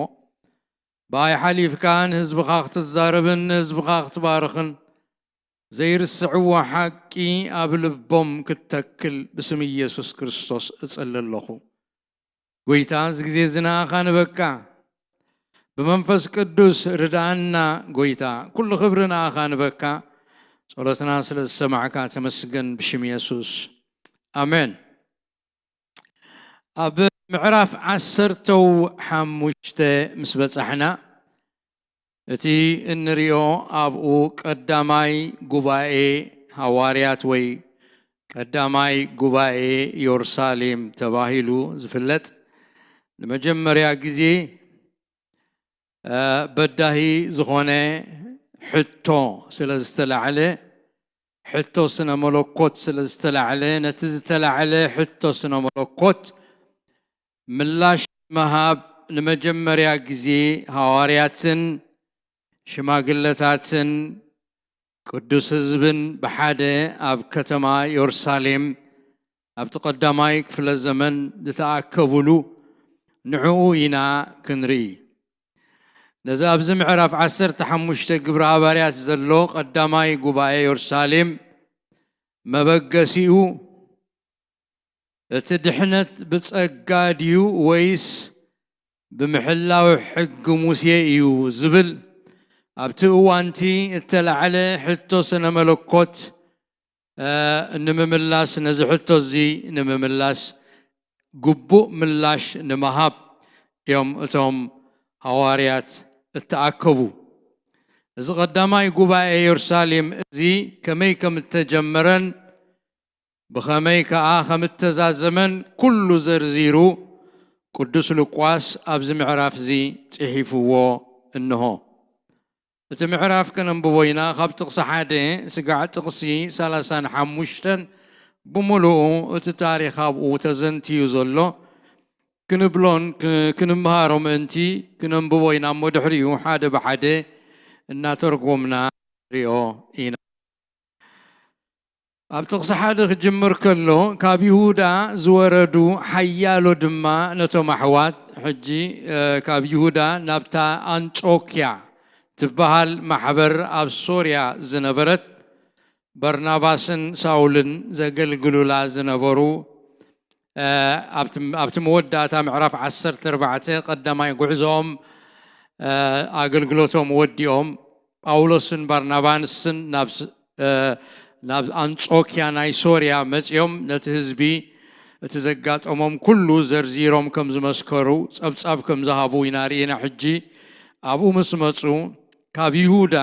ብኣይ ሓሊፍካ ንህዝብኻ ክትዛረብን ንህዝብኻ ክትባርኽን፣ ዘይርስዕዎ ሓቂ ኣብ ልቦም ክትተክል ብስም ኢየሱስ ክርስቶስ እጽሊ ኣለኹ። ጎይታ፣ እዚ ግዜ እዚ ንኣኻ ንበካ። ብመንፈስ ቅዱስ ርድኣና ጎይታ። ኩሉ ክብሪ ንኣኻ ንበካ። ጸሎትና ስለ ዝሰማዕካ ተመስገን ብሽም የሱስ። ኣሜን። ኣብ ምዕራፍ ዓሰርተው ሓሙሽተ ምስ በጻሕና፣ እቲ እንሪኦ ኣብኡ ቀዳማይ ጉባኤ ሃዋርያት ወይ ቀዳማይ ጉባኤ ዮርሳሌም ተባሂሉ ዝፍለጥ ንመጀመርያ ግዜ፣ እ፣ በዳሂ ዝኾነ ሕቶ ስለ ዝተላዕለ፣ ሕቶ ስነ መለኮት ስለ ዝተላዕለ፣ ነቲ ዝተላዕለ ሕቶ ስነ መለኮት ምላሽ ምሃብ ንመጀመርያ ግዜ ሃዋርያትን ሽማግለታትን ቅዱስ ህዝብን ብሓደ ኣብ ከተማ ዮርሳሌም ኣብቲ ቀዳማይ ክፍለ ዘመን ዝተኣከቡሉ ንዕኡ ኢና ክንርኢ። ነዚ ኣብዚ ምዕራፍ ዓሰርተ ሓሙሽተ ግብሪ ሃዋርያት ዘሎ ቀዳማይ ጉባኤ ዮርሳሌም መበገሲኡ፣ እቲ ድሕነት ብጸጋ ድዩ ወይስ ብምሕላው ሕጊ ሙሴ እዩ ዝብል ኣብቲ እዋንቲ እተላዕለ ሕቶ ስነ መለኮት፣ እ፣ ንምምላስ፣ ነዚ ሕቶ እዚ ንምምላስ ግቡእ ምላሽ ንምሃብ እዮም እቶም ሃዋርያት እተኣከቡ። እዚ ቀዳማይ ጉባኤ የሩሳሌም እዚ ከመይ ከም እተጀመረን ብኸመይ ከኣ ከም እተዛዘመን ኩሉ ዘርዚሩ ቅዱስ ሉቃስ ኣብዚ ምዕራፍ እዚ ጽሒፍዎ እንሆ። እቲ ምዕራፍ ከነንብቦ ኢና። ካብ ጥቕሲ ሓደ ስጋዕ ጥቕሲ ሰላሳን ሓሙሽተን ብምሉኡ እቲ ታሪኽ ኣብኡ ተዘንትዩ ዘሎ ክንብሎን ክ-፣ ክንምሃሮ ምእንቲ ክነንብቦ ኢና እሞ ድሕሪኡ ሓደ ብሓደ እናተርጎምና ንሪኦ ኢና። ኣብ ጥቕሲ ሓደ ክጅምር ከሎ፣ ካብ ይሁዳ ዝወረዱ ሓያሎ ድማ ነቶም ኣሕዋት፣ ሕጂ፣ እ፣ ካብ ይሁዳ ናብታ ኣንጾክያ ትበሃል ማሕበር ኣብ ሶርያ ዝነበረት በርናባስን ሳውልን ዘገልግሉላ ዝነበሩ፣ እ፣ ኣብቲ፣ ኣብቲ መወዳእታ ምዕራፍ ዓሰርተ ኣርባዕተ ቀዳማይ ጉዕዞኦም፣ እ፣ ኣገልግሎቶም ወዲኦም፣ ጳውሎስን ባርናባስን ናብ ስ-፣ እ፣ ናብ ኣንጾክያ ናይ ሶርያ መጺኦም ነቲ ህዝቢ እቲ ዘጋጠሞም ኩሉ ዘርዚሮም ከም ዝመስከሩ፣ ጸብጻብ ከም ዝሃቡ ኢና ርኢና። ሕጂ ኣብኡ ምስ መጹ፣ ካብ ይሁዳ፣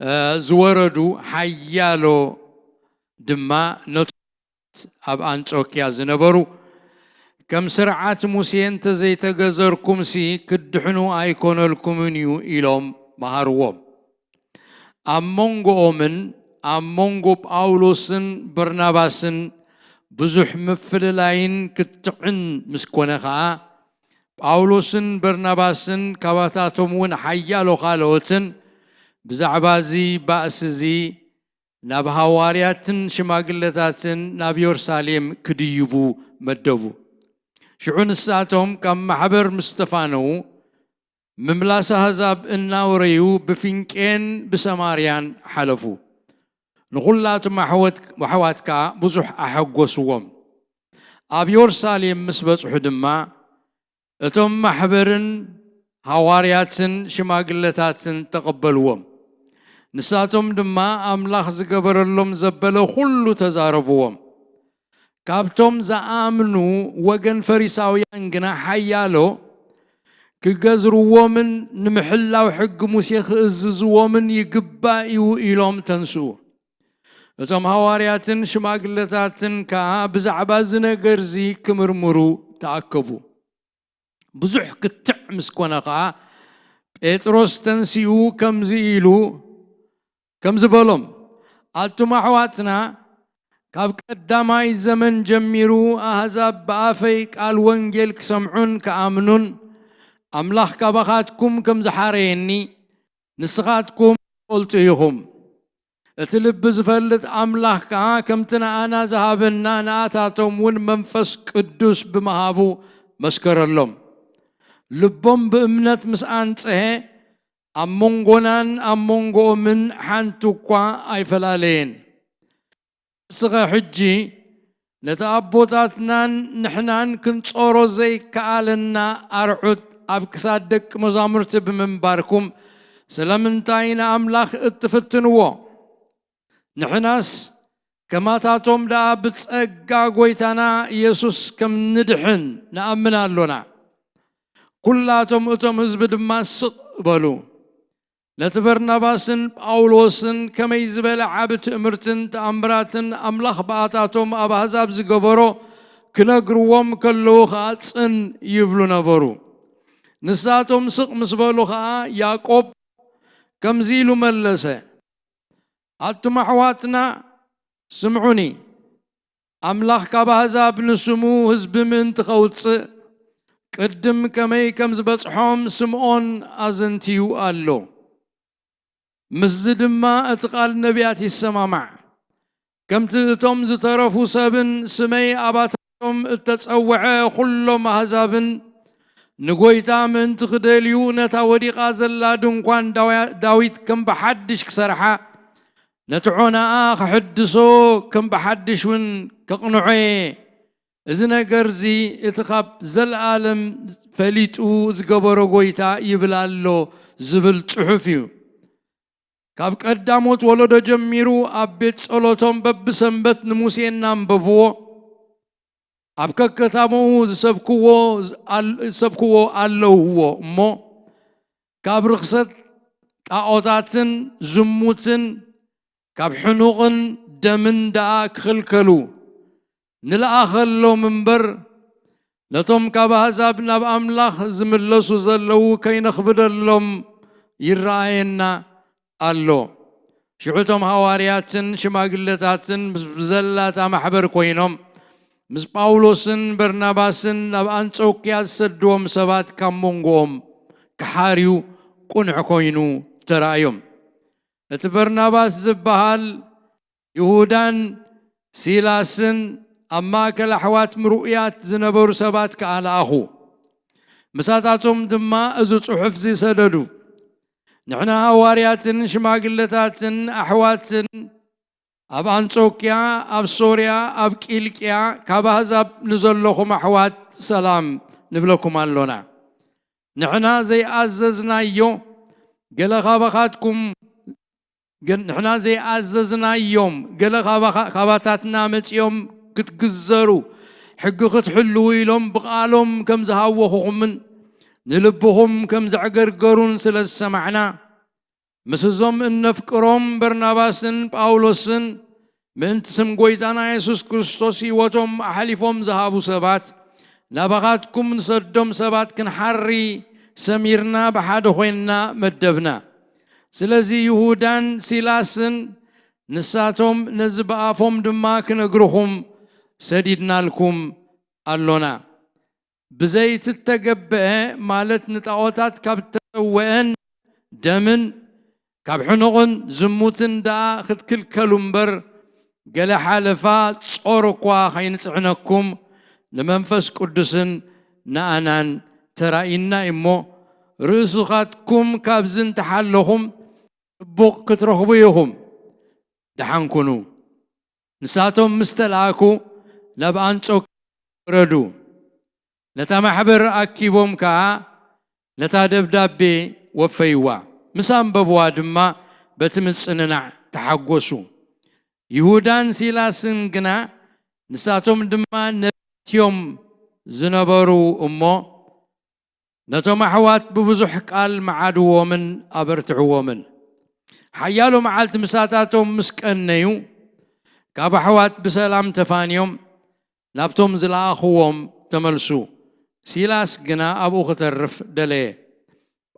እ፣ ዝወረዱ ሓያሎ ድማ ነቶም ኣብ ኣንጾክያ ዝነበሩ፣ ከም ስርዓት ሙሴ እንተ ዘይተገዘርኩምሲ ክትድሕኑ ኣይኮነልኩምን እዩ ኢሎም መሃርዎም። ኣብ መንጎኦምን ኣብ መንጎ ጳውሎስን በርናባስን ብዙሕ ምፍልላይን ክትዕን ምስ ኮነ ኸኣ፣ ጳውሎስን በርናባስን ካባታቶም እውን ሓያሎ ካልኦትን ብዛዕባ እዚ ባእሲ እዚ ናብ ሃዋርያትን ሽማግለታትን ናብ የሩሳሌም ክድይቡ መደቡ። ሽዑ ንሳቶም ካብ ማሕበር ምስ ተፋነዉ፣ ምምላስ ኣህዛብ እናወረዩ ብፊንቄን ብሰማርያን ሓለፉ። ንኹላቶም ኣሕወት-፣ ኣሕዋት ከኣ ብዙሕ ኣሐጎስዎም። ኣብ የሩሳሌም ምስ በጽሑ ድማ፣ እቶም ማሕበርን ሃዋርያትን ሽማግለታትን ተቐበልዎም። ንሳቶም ድማ ኣምላኽ ዝገበረሎም ዘበለ ኹሉ ተዛረብዎም። ካብቶም ዝኣምኑ ወገን ፈሪሳውያን ግና ሓያሎ ክገዝርዎምን ንምሕላው ሕጊ ሙሴ ክእዝዝዎምን ይግባእ እዩ ኢሎም ተንስኡ። እቶም ሃዋርያትን ሽማግለታትን ከኣ ብዛዕባ እዚ ነገር እዚ ክምርምሩ ተኣከቡ። ብዙሕ ክትዕ ምስ ኮነ ኸኣ፣ ጴጥሮስ ተንሲኡ ከምዚ ኢሉ ከምዚ በሎም፣ ኣቱም ኣሕዋትና፣ ካብ ቀዳማይ ዘመን ጀሚሩ ኣህዛብ ብኣፈይ ቃል ወንጌል ክሰምዑን ክኣምኑን፣ ኣምላኽ ካባኻትኩም ከም ዝሓረየኒ ንስኻትኩም ትፈልጡ ኢኹም። እቲ ልቢ ዝፈልጥ ኣምላኽ ከኣ ከምቲ ንኣና ዝሃበና ንኣታቶም እውን መንፈስ ቅዱስ ብምሃቡ መስከረሎም። ልቦም ብእምነት ምስ ኣንጽሀ፣ ኣብ መንጎናን ኣብ መንጎኦምን ሓንቲ እኳ ኣይፈላለየን። እስኸ ሕጂ ነቲ ኣቦታትናን ንሕናን ክንጾሮ ዘይከኣለና ኣርዑት ኣብ ክሳድ ደቂ መዛሙርቲ ብምንባርኩም፣ ስለምንታይ ንኣምላኽ እትፍትንዎ? ንሕናስ ከማታቶም ደኣ ብጸጋ ጐይታና ኢየሱስ ከም ንድሕን ንኣምን ኣሎና። ኵላቶም እቶም ህዝቢ ድማ ስቕ በሉ። ነቲ በርናባስን ጳውሎስን ከመይ ዝበለ ዓቢ ትእምርትን ተኣምራትን ኣምላኽ ብኣታቶም ኣብ ኣህዛብ ዝገበሮ ክነግርዎም ከለዉ ኸኣ ጽን ይብሉ ነበሩ። ንሳቶም ስቕ ምስ በሉ ኸኣ ያዕቆብ ከምዚ ኢሉ መለሰ፣ ኣቱም ኣሕዋትና ስምዑኒ፣ ኣምላኽ ካብ ኣህዛብ ንስሙ ህዝቢ ምእንቲ ኸውጽእ ቅድም ከመይ ከም ዝበጽሖም ስምኦን ኣዘንትዩ ኣሎ። ምስዚ ድማ እቲ ቃል ነቢያት ይሰማማዕ። ከምቲ እቶም ዝተረፉ ሰብን ስመይ ኣባታቶም እተጸውዐ ኵሎም ኣህዛብን ንጐይታ ምእንቲ ክደልዩ ነታ ወዲቓ ዘላ ድንኳን ዳውያ-፣ ዳዊት ከም ብሓድሽ ክሰርሓ፣ ነቲ ዖናኣ ክሕድሶ ከም ብሓድሽ እውን ከቕንዖ እየ። እዚ ነገር እዚ እቲ ካብ ዘለኣለም ፈሊጡ ዝገበሮ ጐይታ ይብል ኣሎ ዝብል ጽሑፍ እዩ። ካብ ቀዳሞት ወለዶ ጀሚሩ ኣብ ቤት ጸሎቶም በብሰንበት ንሙሴ እናንበብዎ፣ ኣብ ከከታሞኡ ዝሰብክዎ፣ ዝኣል-፣ ዝሰብክዎ ኣለውዎ እሞ፣ ካብ ርኽሰት ጣዖታትን ዝሙትን ካብ ሕኑቕን ደምን ደኣ ክኽልከሉ ንልኣኸሎም እምበር፣ ነቶም ካብ ኣህዛብ ናብ ኣምላኽ ዝምለሱ ዘለዉ ከይነኽብደሎም ይረኣየና ኣሎ። ሽዑ እቶም ሃዋርያትን ሽማግለታትን ምስ ብዘላታ ማሕበር ኮይኖም፣ ምስ ጳውሎስን በርናባስን ናብ ኣንጾክያ ዝሰድዎም ሰባት ካብ መንጎኦም ክሓርዩ ቅኑዕ ኮይኑ ተራእዮም። እቲ በርናባስ ዝበሃል ይሁዳን ሲላስን ኣብ ማእከል ኣሕዋት ምርኡያት ዝነበሩ ሰባት ከኣ ለኣኹ። ምሳታቶም ድማ እዚ ጽሑፍ እዚ ሰደዱ። ንሕና ሃዋርያትን ሽማግለታትን ኣሕዋትን ኣብ ኣንጾክያ፣ ኣብ ሶርያ፣ ኣብ ቂልቅያ ካብ ኣህዛብ ንዘለኹም ኣሕዋት ሰላም ንብለኩም ኣሎና። ንሕና ዘይኣዘዝናዮ ገለ ካባኻትኩም፣ ገ-፣ ንሕና ዘይኣዘዝናዮም ገለ ካባኻ-፣ ካባታትና መጺኦም ክትግዘሩ፣ ሕጊ ክትሕልዉ ኢሎም ብቓሎም ከም ዝሃወኹኹምን ንልብኹም ከም ዘዕገርገሩን ስለ ዝሰማዕና፣ ምስ እዞም እነፍቅሮም በርናባስን ጳውሎስን ምእንቲ ስም ጐይታና የሱስ ክርስቶስ ህይወቶም ኣሕሊፎም ዝሃቡ ሰባት፣ ናባኻትኩም ንሰዶም ሰባት ክንሓሪ ሰሚርና ብሓደ ኾይንና መደብና። ስለዚ ይሁዳን ሲላስን ንሳቶም ነዚ ብኣፎም ድማ ክነግርኹም ሰዲድናልኩም ኣሎና። ብዘይትተገብአ ማለት ንጣዖታት ካብ ተሰወአን ደምን ካብ ሕኑቕን ዝሙትን ደኣ ክትክልከሉ እምበር፣ ገለ ሓለፋ ጾር እኳ ኸይንጽዕነኩም ንመንፈስ ቅዱስን ንኣናን ተራእዩና እዩ እሞ፣ ርእስኻትኩም ካብዚ እንተሓለኹም ጽቡቕ ክትረኽቡ ኢኹም። ደሓን ኩኑ። ንሳቶም ምስ ተላእኩ ናብ ኣንጾክያ ወረዱ። ነታ ማሕበር ኣኪቦም ከኣ ነታ ደብዳቤ ወፈይዋ። ምስ ኣንበብዋ ድማ በቲ ምጽንናዕ ተሓጎሱ። ይሁዳን ሲላስን ግና ንሳቶም ድማ ነቢያት እዮም ዝነበሩ እሞ ነቶም ኣሕዋት ብብዙሕ ቃል መዓድዎምን ኣበርትዕዎምን። ሓያሎ መዓልቲ ምሳታቶም ምስ ቀነዩ ካብ ኣሕዋት ብሰላም ተፋንዮም ናብቶም ዝለኣኽዎም ተመልሱ። ሲላስ ግና ኣብኡ ክተርፍ ደለየ።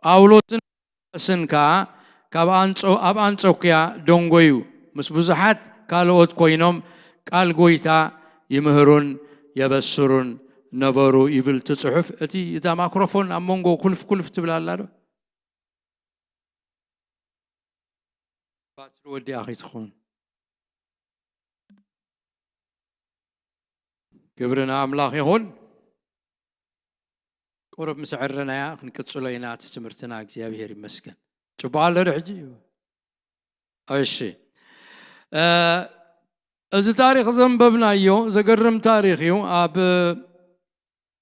ጳውሎስን በርናባስን ከኣ ካብ ኣንጾ ኣብ ኣንጾክያ ደንጎዩ፣ ምስ ብዙሓት ካልኦት ኮይኖም ቃል ጐይታ ይምህሩን የበስሩን ነበሩ ይብል እቲ ጽሑፍ። እቲ እታ ማክሮፎን ኣብ መንጎ ኩልፍ ኩልፍ ትብል ኣላ ዶ? ባትሪ ወዲኣ ከይትኾን። ክብሪ ንኣምላኽ ይኹን። ቁሩብ ምስ ኣዕረናያ ክንቅጽሎ ኢና እቲ ትምህርትና። እግዚኣብሔር ይመስገን። ጽቡቕ ኣሎ ዶ ሕጂ? እሺ። እ፣ እዚ ታሪኽ ዘንበብናዮ ዘገርም ታሪኽ እዩ። ኣብ፣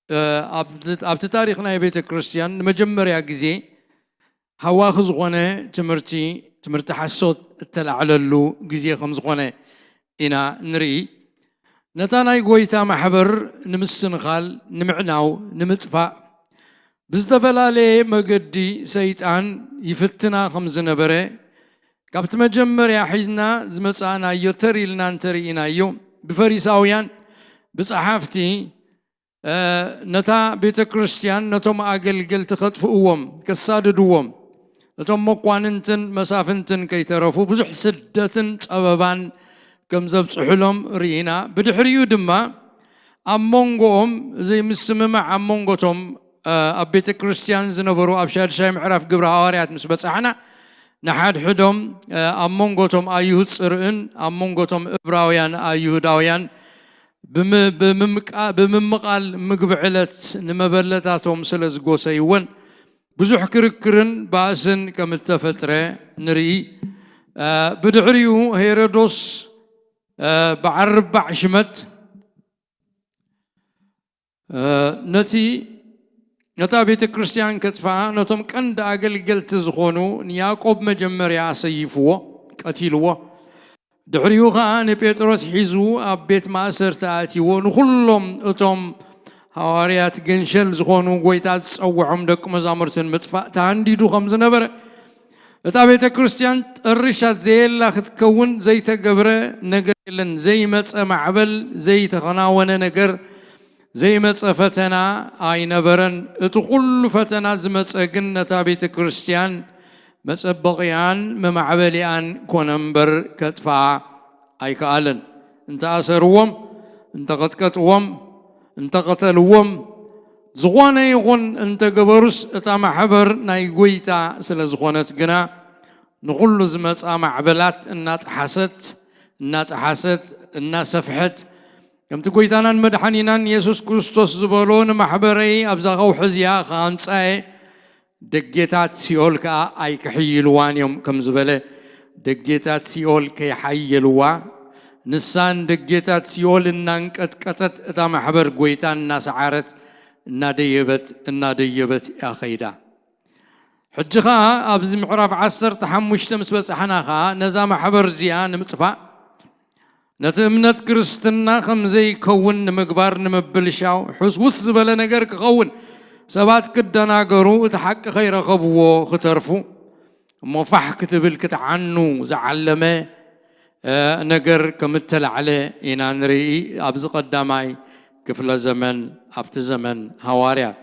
እ፣ ኣብ፣ ኣብቲ ታሪኽ ናይ ቤተ ክርስቲያን ንመጀመርያ ግዜ ሃዋኺ ዝኾነ ትምህርቲ፣ ትምህርቲ ሓሶት እተላዕለሉ ግዜ ከም ዝኾነ ኢና ንርኢ። ነታ ናይ ጐይታ ማሕበር ንምስንኻል፣ ንምዕናው፣ ንምጥፋእ ብዝተፈላለየ መገዲ ሰይጣን ይፍትና ከም ዝነበረ ካብቲ መጀመርያ ሒዝና ዝመጻእናዮ ተር ኢልና እንተርኢናዮ፣ ብፈሪሳውያን፣ ብጸሓፍቲ፣ እ፣ ነታ ቤተ ክርስቲያን፣ ነቶም ኣገልገልቲ ከጥፍእዎም፣ ከሳድድዎም፣ ነቶም መኳንንትን መሳፍንትን ከይተረፉ ብዙሕ ስደትን ጸበባን ከም ዘብጽሑሎም ርኢና። ብድሕሪኡ ድማ ኣብ መንጎኦም ዘይምስምማዕ ኣብ መንጎቶም፣ እ፣ ኣብ ቤተ ክርስቲያን ዝነበሩ፣ ኣብ ሻድሻይ ምዕራፍ ግብረ ሃዋርያት ምስ በጻሕና፣ ንሓድሕዶም፣ እ፣ ኣብ መንጎቶም ኣይሁድ ጽርዕን ኣብ መንጎቶም እብራውያን ኣይሁዳውያን ብም-፣ ብምምቃ-፣ ብምምቓል ምግቢ ዕለት ንመበለታቶም ስለ ዝጎሰይወን ብዙሕ ክርክርን ባእስን ከም እተፈጥረ ንርኢ። እ፣ ብድሕሪኡ ሄሮዶስ፣ እ፣ በዓል ርባዕ ሽመት፣ እ፣ ነቲ፣ ነታ ቤተ ክርስቲያን ከጥፍኣ ነቶም ቀንዲ ኣገልገልቲ ዝኾኑ ንያዕቆብ መጀመርያ ኣሰይፍዎ፣ ቀቲልዎ። ድሕሪኡ ኸኣ ንጴጥሮስ ሒዙ ኣብ ቤት ማእሰርቲ ኣእትይዎ። ንኹሎም እቶም ሃዋርያት ገንሸል ዝኾኑ ጐይታ ዝጸውዖም ደቂ መዛሙርቲ ንምጥፋእ ተሃንዲዱ ከም ዝነበረ፣ እታ ቤተ ክርስቲያን ጠሪሻ ዘየላ ክትከውን ዘይተገብረ ነገር የለን። ዘይመጸ ማዕበል፣ ዘይተኸናወነ ነገር፣ ዘይመጸ ፈተና ኣይነበረን። እቲ ኩሉ ፈተና ዝመጸ ግን ነታ ቤተ ክርስቲያን መጸበቒኣን መማዕበሊኣን ኮነ እምበር ከጥፍኣ ኣይከኣለን። እንተኣሰርዎም፣ እንተቐጥቀጥዎም፣ እንተቐተልዎም፣ ዝኾነ ይኹን እንተገበሩስ እታ ማሕበር ናይ ጐይታ ስለ ዝኾነት ግና ንኹሉ ዝመጻ ማዕበላት እናጠሓሰት፣ እናጠሓሰት፣ እናሰፍሐት፣ ከምቲ ጐይታናን መድሓኒናን የሱስ ክርስቶስ ዝበሎ፣ "ንማሕበረይ ኣብዛ ከውሒ እዚኣ ክሃንጻ እየ፣ ደጌታት ሲኦል ከኣ ኣይክሕይልዋን እዮም" ከም ዝበለ፣ ደጌታት ሲኦል ከይሓየልዋ፣ ንሳን ደጌታት ሲኦል እናንቀጥቀጠት፣ እታ ማሕበር ጐይታ እናሰዓረት፣ እናደየበት፣ እናደየበት እያ ኸይዳ። ሕጂ ኸኣ ኣብዚ ምዕራፍ ዓሰርተ ሓሙሽተ ምስ በጻሕና ኸኣ፣ ነዛ ማሕበር እዚኣ ንምጥፋእ፣ ነቲ እምነት ክርስትና ከም ዘይከውን ንምግባር፣ ንምብልሻው፣ ሕስውስ ዝበለ ነገር ክኸውን፣ ሰባት ክደናገሩ፣ እቲ ሓቂ ከይረኸብዎ ክተርፉ፣ እሞ ፋሕ ክትብል ክትዓኑ ዝዓለመ፣ እ፣ ነገር ከም እተላዕለ ኢና ንርኢ ኣብዚ ቀዳማይ ክፍለ ዘመን፣ ኣብቲ ዘመን ሃዋርያት።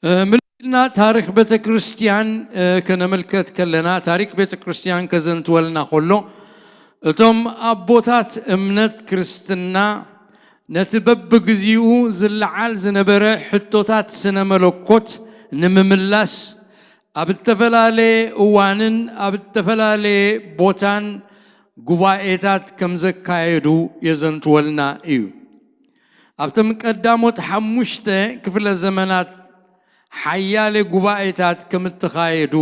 እ፣ ምልእ ኢልና ታሪኽ ቤተ ክርስቲያን፣ እ፣ ከነመልከት ከለና፣ ታሪኽ ቤተ ክርስቲያን ከዘንትወልና ከሎ፣ እቶም ኣቦታት እምነት ክርስትና ነቲ በብግዚኡ ዝለዓል ዝነበረ ሕቶታት ስነ መለኮት ንምምላስ ኣብ እተፈላለየ እዋንን ኣብ እተፈላለየ ቦታን ጉባኤታት ከም ዘካየዱ የዘንትወልና እዩ። ኣብቶም ቀዳሞት ሓሙሽተ ክፍለ ዘመናት ሓያለ ጉባኤታት ከም እተኻየዱ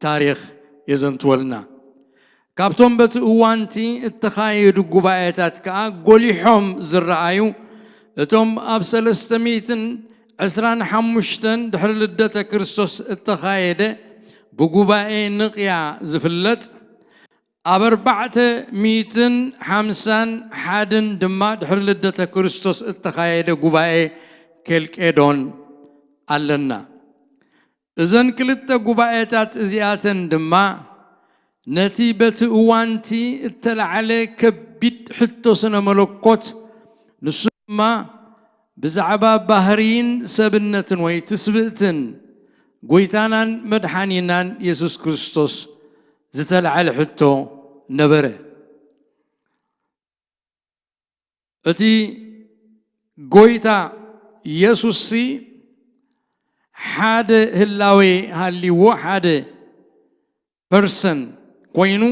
ታሪኽ የዘንትወልና። ካብቶም በቲ እዋንቲ እተኻየዱ ጉባኤታት ከኣ ጎሊሖም ዝረኣዩ፣ እቶም ኣብ ሰለስተ ሚእትን ዕስራን ሓሙሽተን ድሕሪ ልደተ ክርስቶስ እተኻየደ ብጉባኤ ንቕያ ዝፍለጥ፣ ኣብ ኣርባዕተ ሚእትን ሓምሳን ሓደን ድማ ድሕሪ ልደተ ክርስቶስ እተኻየደ ጉባኤ ኬልቄዶን ኣለና። እዘን ክልተ ጉባኤታት እዚኣተን ድማ ነቲ በቲ እዋንቲ እተላዕለ ከቢድ ሕቶ ስነ መለኮት፣ ንሱ ድማ ብዛዕባ ባህርይን ሰብነትን ወይ ትስብእትን ጎይታናን መድሓኒናን የሱስ ክርስቶስ ዝተላዕለ ሕቶ ነበረ። እቲ ጎይታ የሱስሲ ሓደ ህላዌ ሃልይዎ፣ ሓደ ፐርሰን ኮይኑ፣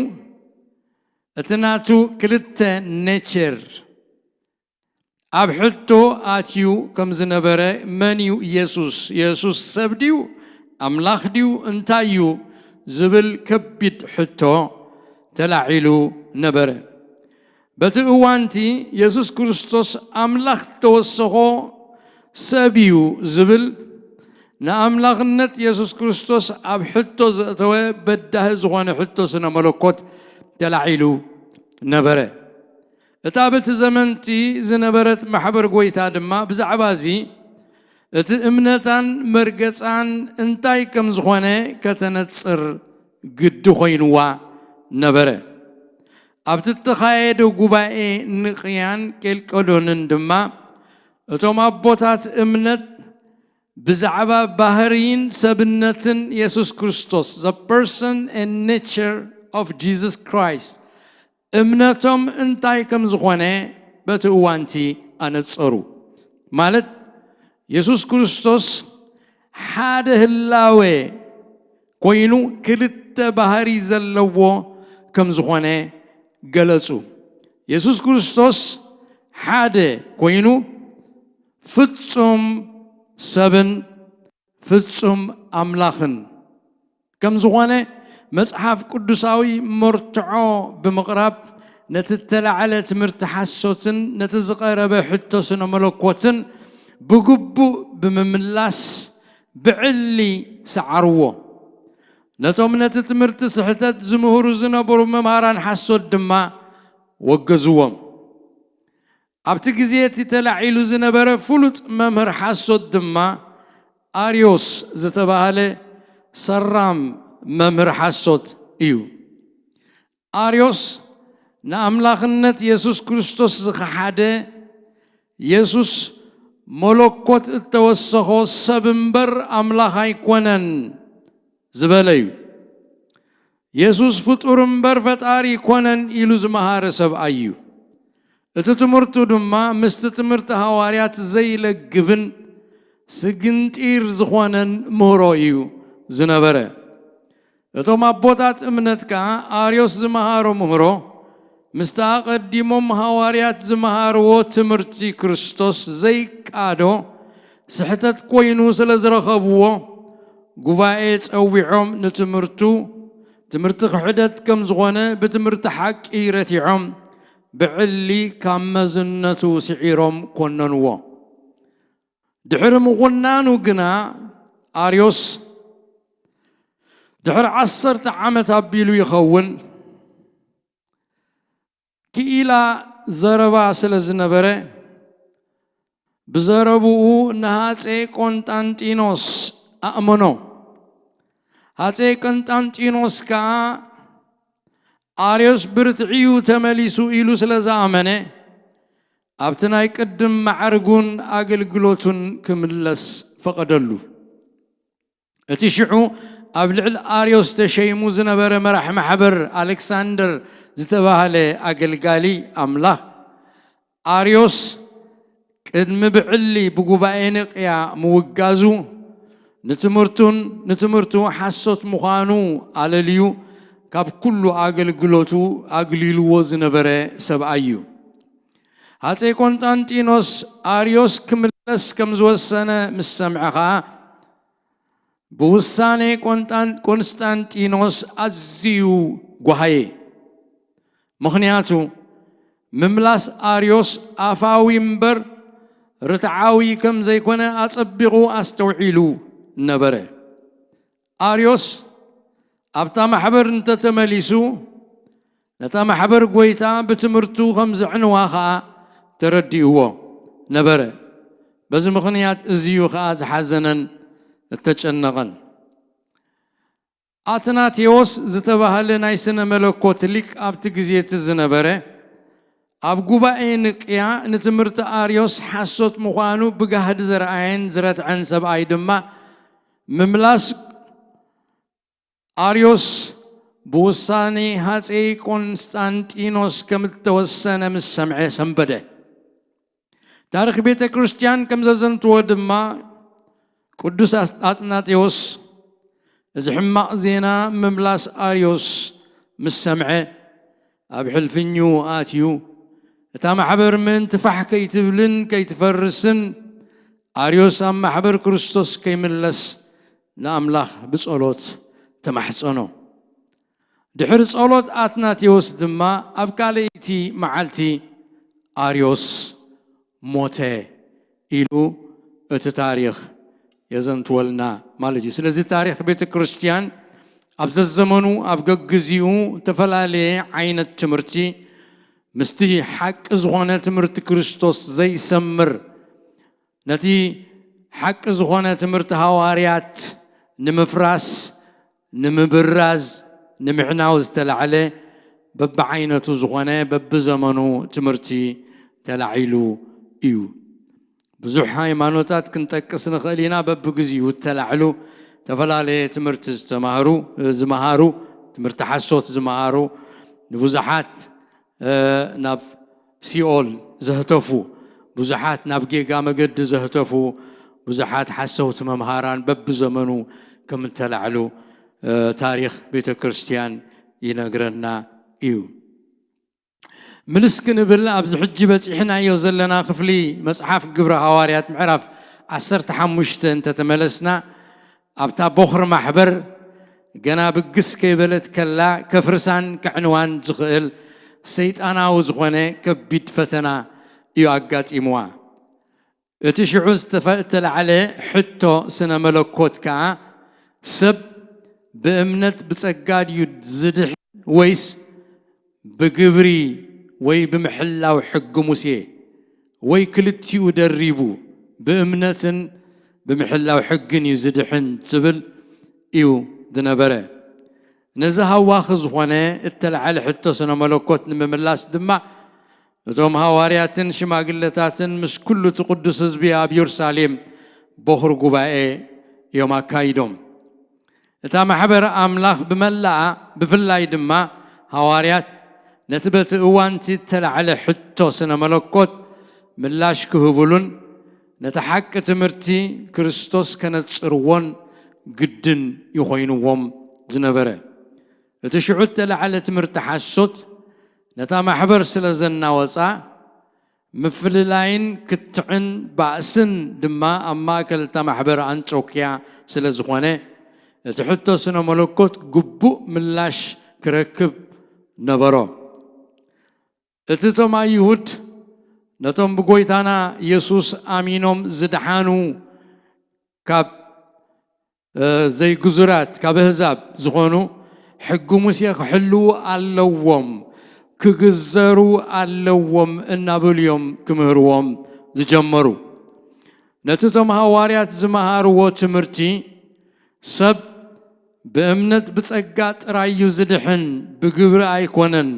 እቲ ናቱ ክልተ ኔቸር ኣብ ሕቶ ኣትዩ ከም ዝነበረ፣ መን እዩ የሱስ? የሱስ ሰብ ድዩ? ኣምላኽ ድዩ? እንታይ እዩ? ዝብል ከቢድ ሕቶ ተላዒሉ ነበረ። በቲ እዋንቲ የሱስ ክርስቶስ ኣምላኽ ተወሰኾ ሰብ እዩ ዝብል ንኣምላኽነት የሱስ ክርስቶስ ኣብ ሕቶ ዘእተወ በዳሂ ዝኾነ ሕቶ ስነ መለኮት ተላዒሉ ነበረ። እታ በቲ ዘመንቲ ዝነበረት ማሕበር ጎይታ ድማ ብዛዕባ እዚ እቲ እምነታን መርገጻን እንታይ ከም ዝኾነ ከተነጽር ግዲ ኮይንዋ ነበረ። ኣብቲ እተኻየደ ጉባኤ ንቕያን ቄልቀዶንን ድማ እቶም ኣቦታት እምነት ብዛዕባ ባህርይን ሰብነትን የሱስ ክርስቶስ፣ the person and nature of Jesus Christ፣ እምነቶም እንታይ ከም ዝኾነ በቲ እዋንቲ ኣነጸሩ። ማለት የሱስ ክርስቶስ ሓደ ህላዌ ኮይኑ ክልተ ባህሪ ዘለዎ ከም ዝኾነ ገለጹ። የሱስ ክርስቶስ ሓደ ኮይኑ ፍጹም ሰብን ፍጹም ኣምላኽን ከም ዝኾነ መጽሓፍ ቅዱሳዊ መርትዖ ብምቕራብ ነቲ እተላዕለ ትምህርቲ ሓሶትን ነቲ ዝቐረበ ሕቶ ስነ መለኮትን ብግቡእ ብምምላስ ብዕሊ ሰዓርዎ። ነቶም ነቲ ትምህርቲ ስሕተት ዝምህሩ ዝነበሩ መምሃራን ሓሶት ድማ ወገዝዎም። ኣብቲ ግዜ እቲ ተላዒሉ ዝነበረ ፍሉጥ መምህር ሓሶት ድማ ኣርዮስ ዝተባህለ ሰራም መምህር ሓሶት እዩ። ኣርዮስ ንኣምላኽነት የሱስ ክርስቶስ ዝኸሓደ፣ የሱስ መለኮት እተወሰኾ ሰብ እምበር ኣምላኽ ኣይኮነን ዝበለ እዩ። የሱስ ፍጡር እምበር ፈጣሪ ኣይኮነን ኢሉ ዝመሃረ ሰብኣይ እዩ። እቲ ትምህርቱ ድማ ምስቲ ትምህርቲ ሃዋርያት ዘይለግብን ስግንጢር ዝኾነን ምህሮ እዩ ዝነበረ። እቶም ኣቦታት እምነት ከኣ ኣርዮስ ዝመሃሮ ምህሮ ምስቲ ኣቐዲሞም ሃዋርያት ዝመሃርዎ ትምህርቲ ክርስቶስ ዘይቃዶ ስሕተት ኮይኑ ስለ ዝረኸብዎ፣ ጉባኤ ጸዊዖም ንትምህርቱ ትምህርቲ ክሕደት ከም ዝኾነ ብትምህርቲ ሓቂ ረቲዖም ብዕሊ ካብ መዝነቱ ስዒሮም ኮነንዎ። ድሕሪ ምኹናኑ ግና ኣርዮስ ድሕሪ ዓሰርተ ዓመት ኣቢሉ ይኸውን ክኢላ ዘረባ ስለ ዝነበረ ብዘረብኡ ንሃጼ ቆንጣንጢኖስ ኣእመኖ። ሃጼ ቆንጣንጢኖስ ከኣ ኣርዮስ ብርትዒ እዩ ተመሊሱ ኢሉ ስለ ዝኣመነ ኣብቲ ናይ ቅድም ማዕርጉን ኣገልግሎቱን ክምለስ ፈቐደሉ። እቲ ሽዑ ኣብ ልዕሊ ኣርዮስ ተሸይሙ ዝነበረ መራሒ ማሕበር ኣሌክሳንደር ዝተባህለ ኣገልጋሊ ኣምላኽ ኣርዮስ ቅድሚ ብዕሊ ብጉባኤ ንቅያ ምውጋዙ ንትምህርቱን ንትምህርቱ ሓሶት ምዃኑ ኣለልዩ ካብ ኩሉ ኣገልግሎቱ ኣግሊልዎ ዝነበረ ሰብኣይ እዩ። ሃፀይ ቆንጣንጢኖስ ኣርዮስ ክምለስ ከም ዝወሰነ ምስ ሰምዐ ኸዓ ብውሳኔ ቆንጣን-፣ ቆንስጣንጢኖስ ኣዝዩ ጓሃየ። ምኽንያቱ ምምላስ ኣርዮስ ኣፋዊ እምበር ርትዓዊ ከም ዘይኮነ ኣጸቢቑ ኣስተውዒሉ ነበረ። ኣርዮስ ኣብታ ማሕበር እንተተመሊሱ ነታ ማሕበር ጎይታ ብትምህርቱ ከም ዘዕንዋ ኸኣ ተረዲእዎ ነበረ። በዚ ምኽንያት እዚዩ ኸኣ ዝሓዘነን እተጨነቐን። ኣትናቴዎስ ዝተባህለ ናይ ስነ መለኮት ሊቅ ኣብቲ ግዜ እቲ ዝነበረ፣ ኣብ ጉባኤ ንቅያ ንትምህርቲ ኣርዮስ ሓሶት ምዃኑ ብጋህዲ ዘርኣየን ዝረትዐን ሰብኣይ ድማ ምምላስ ኣርዮስ ብውሳኔ ሃፀይ ቆንስጣንጢኖስ ከም እተወሰነ ምስ ሰምዐ ሰንበደ። ታሪኽ ቤተ ክርስቲያን ከም ዘዘንትዎ ድማ ቅዱስ ኣስ-፣ ኣጥናቴዎስ እዚ ሕማቕ ዜና ምምላስ ኣርዮስ ምስ ሰምዐ ኣብ ሕልፍኙ ኣትዩ እታ ማሕበር ምእንቲ ፋሕ ከይትብልን ከይትፈርስን ኣርዮስ ኣብ ማሕበር ክርስቶስ ከይምለስ ንኣምላኽ ብጸሎት ተማሕጸኖ። ድሕሪ ጸሎት ኣትናቴዎስ ድማ ኣብ ካልኣይቲ መዓልቲ ኣርዮስ ሞተ ኢሉ እቲ ታሪኽ የዘንትወልና ማለት እዩ። ስለዚ ታሪኽ ቤተ ክርስቲያን ኣብ ዘዘመኑ ኣብ ገግዚኡ ዝተፈላለየ ዓይነት ትምህርቲ ምስቲ ሓቂ ዝኾነ ትምህርቲ ክርስቶስ ዘይሰምር ነቲ ሓቂ ዝኾነ ትምህርቲ ሃዋርያት ንምፍራስ፣ ንምብራዝ፣ ንምዕናው ዝተላዕለ በብዓይነቱ ዝኾነ በብዘመኑ ትምህርቲ ተላዒሉ እዩ። ብዙሕ ሃይማኖታት ክንጠቅስ ንኽእል ኢና። በብግዚኡ እተላዕሉ ዝተፈላለየ ትምህርቲ ዝተማህሩ፣ ዝመሃሩ፣ ትምህርቲ ሓሶት ዝመሃሩ፣ ንብዙሓት እ፣ ናብ ሲኦል ዘህተፉ፣ ብዙሓት ናብ ጌጋ መገዲ ዘህተፉ፣ ብዙሓት ሓሰውቲ መምሃራን በብዘመኑ ከም እተላዕሉ፣ እ፣ ታሪኽ ቤተ ክርስቲያን ይነግረና እዩ። ምልስ ክንብል ኣብዚ ሕጂ በጺሕናዮ ዘለና ክፍሊ መጽሓፍ ግብረ ሃዋርያት ምዕራፍ ዓሰርተ ሓሙሽተ እንተተመለስና፣ ኣብታ ቦኽሪ ማሕበር ገና ብግስ ከይበለት ከላ ከፍርሳን ከዕንዋን ዝኽእል ሰይጣናዊ ዝኾነ ከቢድ ፈተና እዩ ኣጋጢምዋ። እቲ ሽዑ ዝተፈ-፣ እተላዕለ ሕቶ ስነ መለኮት ከኣ፣ ሰብ ብእምነት ብጸጋ ድዩ ዝድሕን ወይስ ብግብሪ ወይ ብምሕላው ሕጊ ሙሴ ወይ ክልቲኡ ደሪቡ ብእምነትን ብምሕላው ሕግን እዩ ዝድሕን ዝብል እዩ ዝነበረ። ነዚ ሃዋኺ ዝኾነ እተላዕለ ሕቶ ስነ መለኮት ንምምላስ ድማ እቶም ሃዋርያትን ሽማግለታትን ምስ ኩሉ እቲ ቅዱስ ህዝቢ ኣብ የሩሳሌም ቦኽሪ ጉባኤ እዮም ኣካይዶም። እታ ማሕበር ኣምላኽ ብመላኣ ብፍላይ ድማ ሃዋርያት ነቲ በቲ እዋንቲ እተላዕለ ሕቶ ስነ መለኮት ምላሽ ክህብሉን ነቲ ሓቂ ትምህርቲ ክርስቶስ ከነጽርዎን ግድን ይኾይንዎም ዝነበረ። እቲ ሽዑ እተላዕለ ትምህርቲ ሓሶት ነታ ማሕበር ስለ ዘናወጻ ምፍልላይን ክትዕን ባእስን ድማ ኣብ ማእከል እታ ማሕበር ኣንጾክያ ስለ ዝኾነ እቲ ሕቶ ስነ መለኮት ግቡእ ምላሽ ክረክብ ነበሮ። እቲ እቶም ኣይሁድ ነቶም ብጎይታና የሱስ ኣሚኖም ዝደሓኑ ካብ ዘይግዙራት ካብ ኣህዛብ ዝኾኑ ሕጊ ሙሴ ክሕልዉ ኣለዎም፣ ክግዘሩ ኣለዎም እናበሉ እዮም ክምህርዎም ዝጀመሩ። ነቲ እቶም ሃዋርያት ዝመሃርዎ ትምህርቲ ሰብ ብእምነት ብጸጋ ጥራይ እዩ ዝድሕን ብግብሪ ኣይኮነን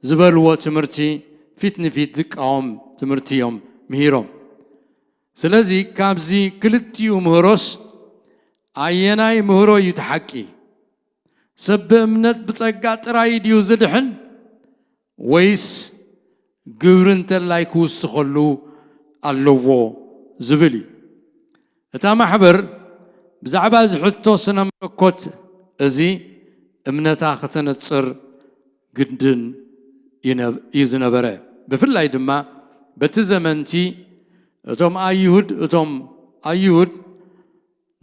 ዝበልዎ ትምህርቲ ፊት ንፊት ዝቃወም ትምህርቲ እዮም ምሂሮም። ስለዚ ካብዚ ክልቲኡ ምህሮስ ኣየናይ ምህሮ እዩ እቲ ሓቂ? ሰብ ብእምነት ብጸጋ ጥራይ ድዩ ዝድሕን ወይስ ግብሪ እንተላይ ክውስኸሉ ኣለዎ ዝብል እዩ። እታ ማሕበር ብዛዕባ እዚ ሕቶ ስነ መለኮት እዚ እምነታ ከተነጽር ግድን ይነ- እዩ ዝነበረ። ብፍላይ ድማ በቲ ዘመንቲ እቶም ኣይሁድ እቶም ኣይሁድ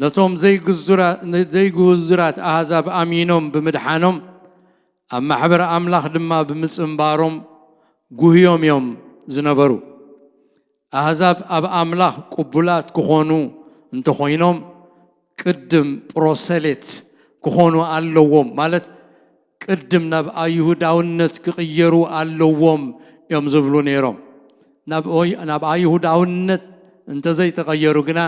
ነቶም ዘይግዙራ- ዘይግዙራት ኣህዛብ ኣሚኖም ብምድሓኖም ኣብ ማሕበር ኣምላኽ ድማ ብምጽንባሮም ጉህዮም እዮም ዝነበሩ። ኣህዛብ ኣብ ኣምላኽ ቅቡላት ክኾኑ እንተኾይኖም ቅድም ፕሮሰሌት ክኾኑ ኣለዎም፣ ማለት ቅድም ናብ ኣይሁዳውነት ክቕየሩ ኣለዎም እዮም ዝብሉ ነይሮም። ናብ ኦይ- ናብ ኣይሁዳውነት እንተዘይተቐየሩ ግና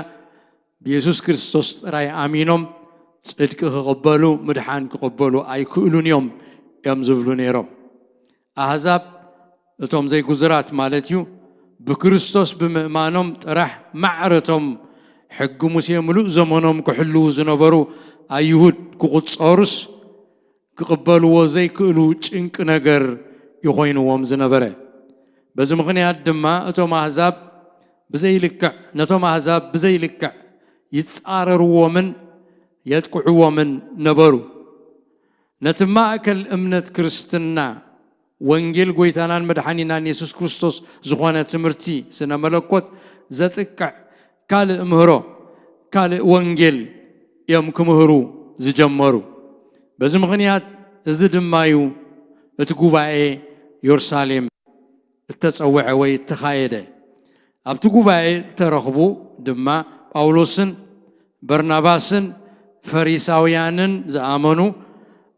ብየሱስ ክርስቶስ ጥራይ ኣሚኖም ጽድቂ ክቕበሉ ምድሓን ክቕበሉ ኣይክእሉን እዮም እዮም ዝብሉ ነይሮም። ኣህዛብ እቶም ዘይጉዙራት ማለት እዩ ብክርስቶስ ብምእማኖም ጥራሕ ማዕረቶም ሕጊ ሙሴ ምሉእ ዘመኖም ክሕልዉ ዝነበሩ ኣይሁድ ክቑጸሩስ ክቕበልዎ ዘይክእሉ ጭንቂ ነገር ይኾይንዎም ዝነበረ። በዚ ምኽንያት ድማ እቶም ኣህዛብ ብዘይልክዕ ነቶም ኣህዛብ ብዘይልክዕ ይጻረርዎምን የጥቅዕዎምን ነበሩ። ነቲ ማእከል እምነት ክርስትና ወንጌል ጎይታናን መድሓኒናን የሱስ ክርስቶስ ዝኾነ ትምህርቲ ስነ መለኮት ዘጥቅዕ ካልእ ምህሮ ካልእ ወንጌል እዮም ክምህሩ ዝጀመሩ። በዚ ምኽንያት እዚ ድማ እዩ እቲ ጉባኤ ዮርሳሌም እተጸውዐ ወይ እተኻየደ። ኣብቲ ጉባኤ እተረኽቡ ድማ ጳውሎስን በርናባስን ፈሪሳውያንን ዝኣመኑ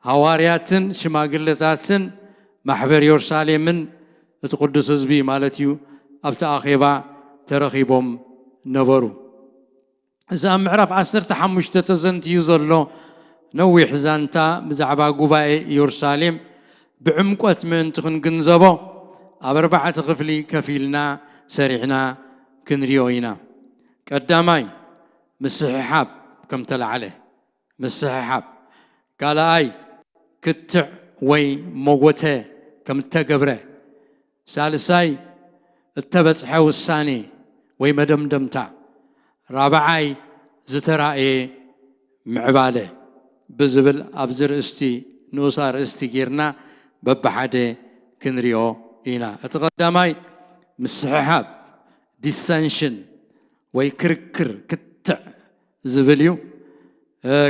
ሃዋርያትን ሽማግለታትን ማሕበር ዮርሳሌምን እቲ ቅዱስ ህዝቢ ማለት እዩ ኣብቲ ኣኼባ ተረኺቦም ነበሩ። እዚ ኣብ ምዕራፍ ዓሰርተ ሓሙሽተ ተዘንትዩ ዘሎ ነዊሕ ዛንታ ብዛዕባ ጉባኤ ኢየሩሳሌም ብዕምቆት ምእንቲ ክንግንዘቦ ኣብ ኣርባዕተ ክፍሊ ከፊልና ሰሪዕና ክንሪኦ ኢና። ቀዳማይ ምስሕሓብ ከም ተላዕለ፣ ምስሕሓብ። ካልኣይ ክትዕ ወይ መጎተ ከም እተገብረ። ሳልሳይ እተበጽሐ ውሳኔ ወይ መደምደምታ። ራብዓይ ዝተራእየ ምዕባለ ብዝብል ኣብዚ ርእስቲ ንኡስ ኣርእስቲ ጌርና በብሓደ ክንሪኦ ኢና። እቲ ቀዳማይ ምስሕሓብ፣ ዲሰንሽን ወይ ክርክር ክትዕ ዝብል እዩ።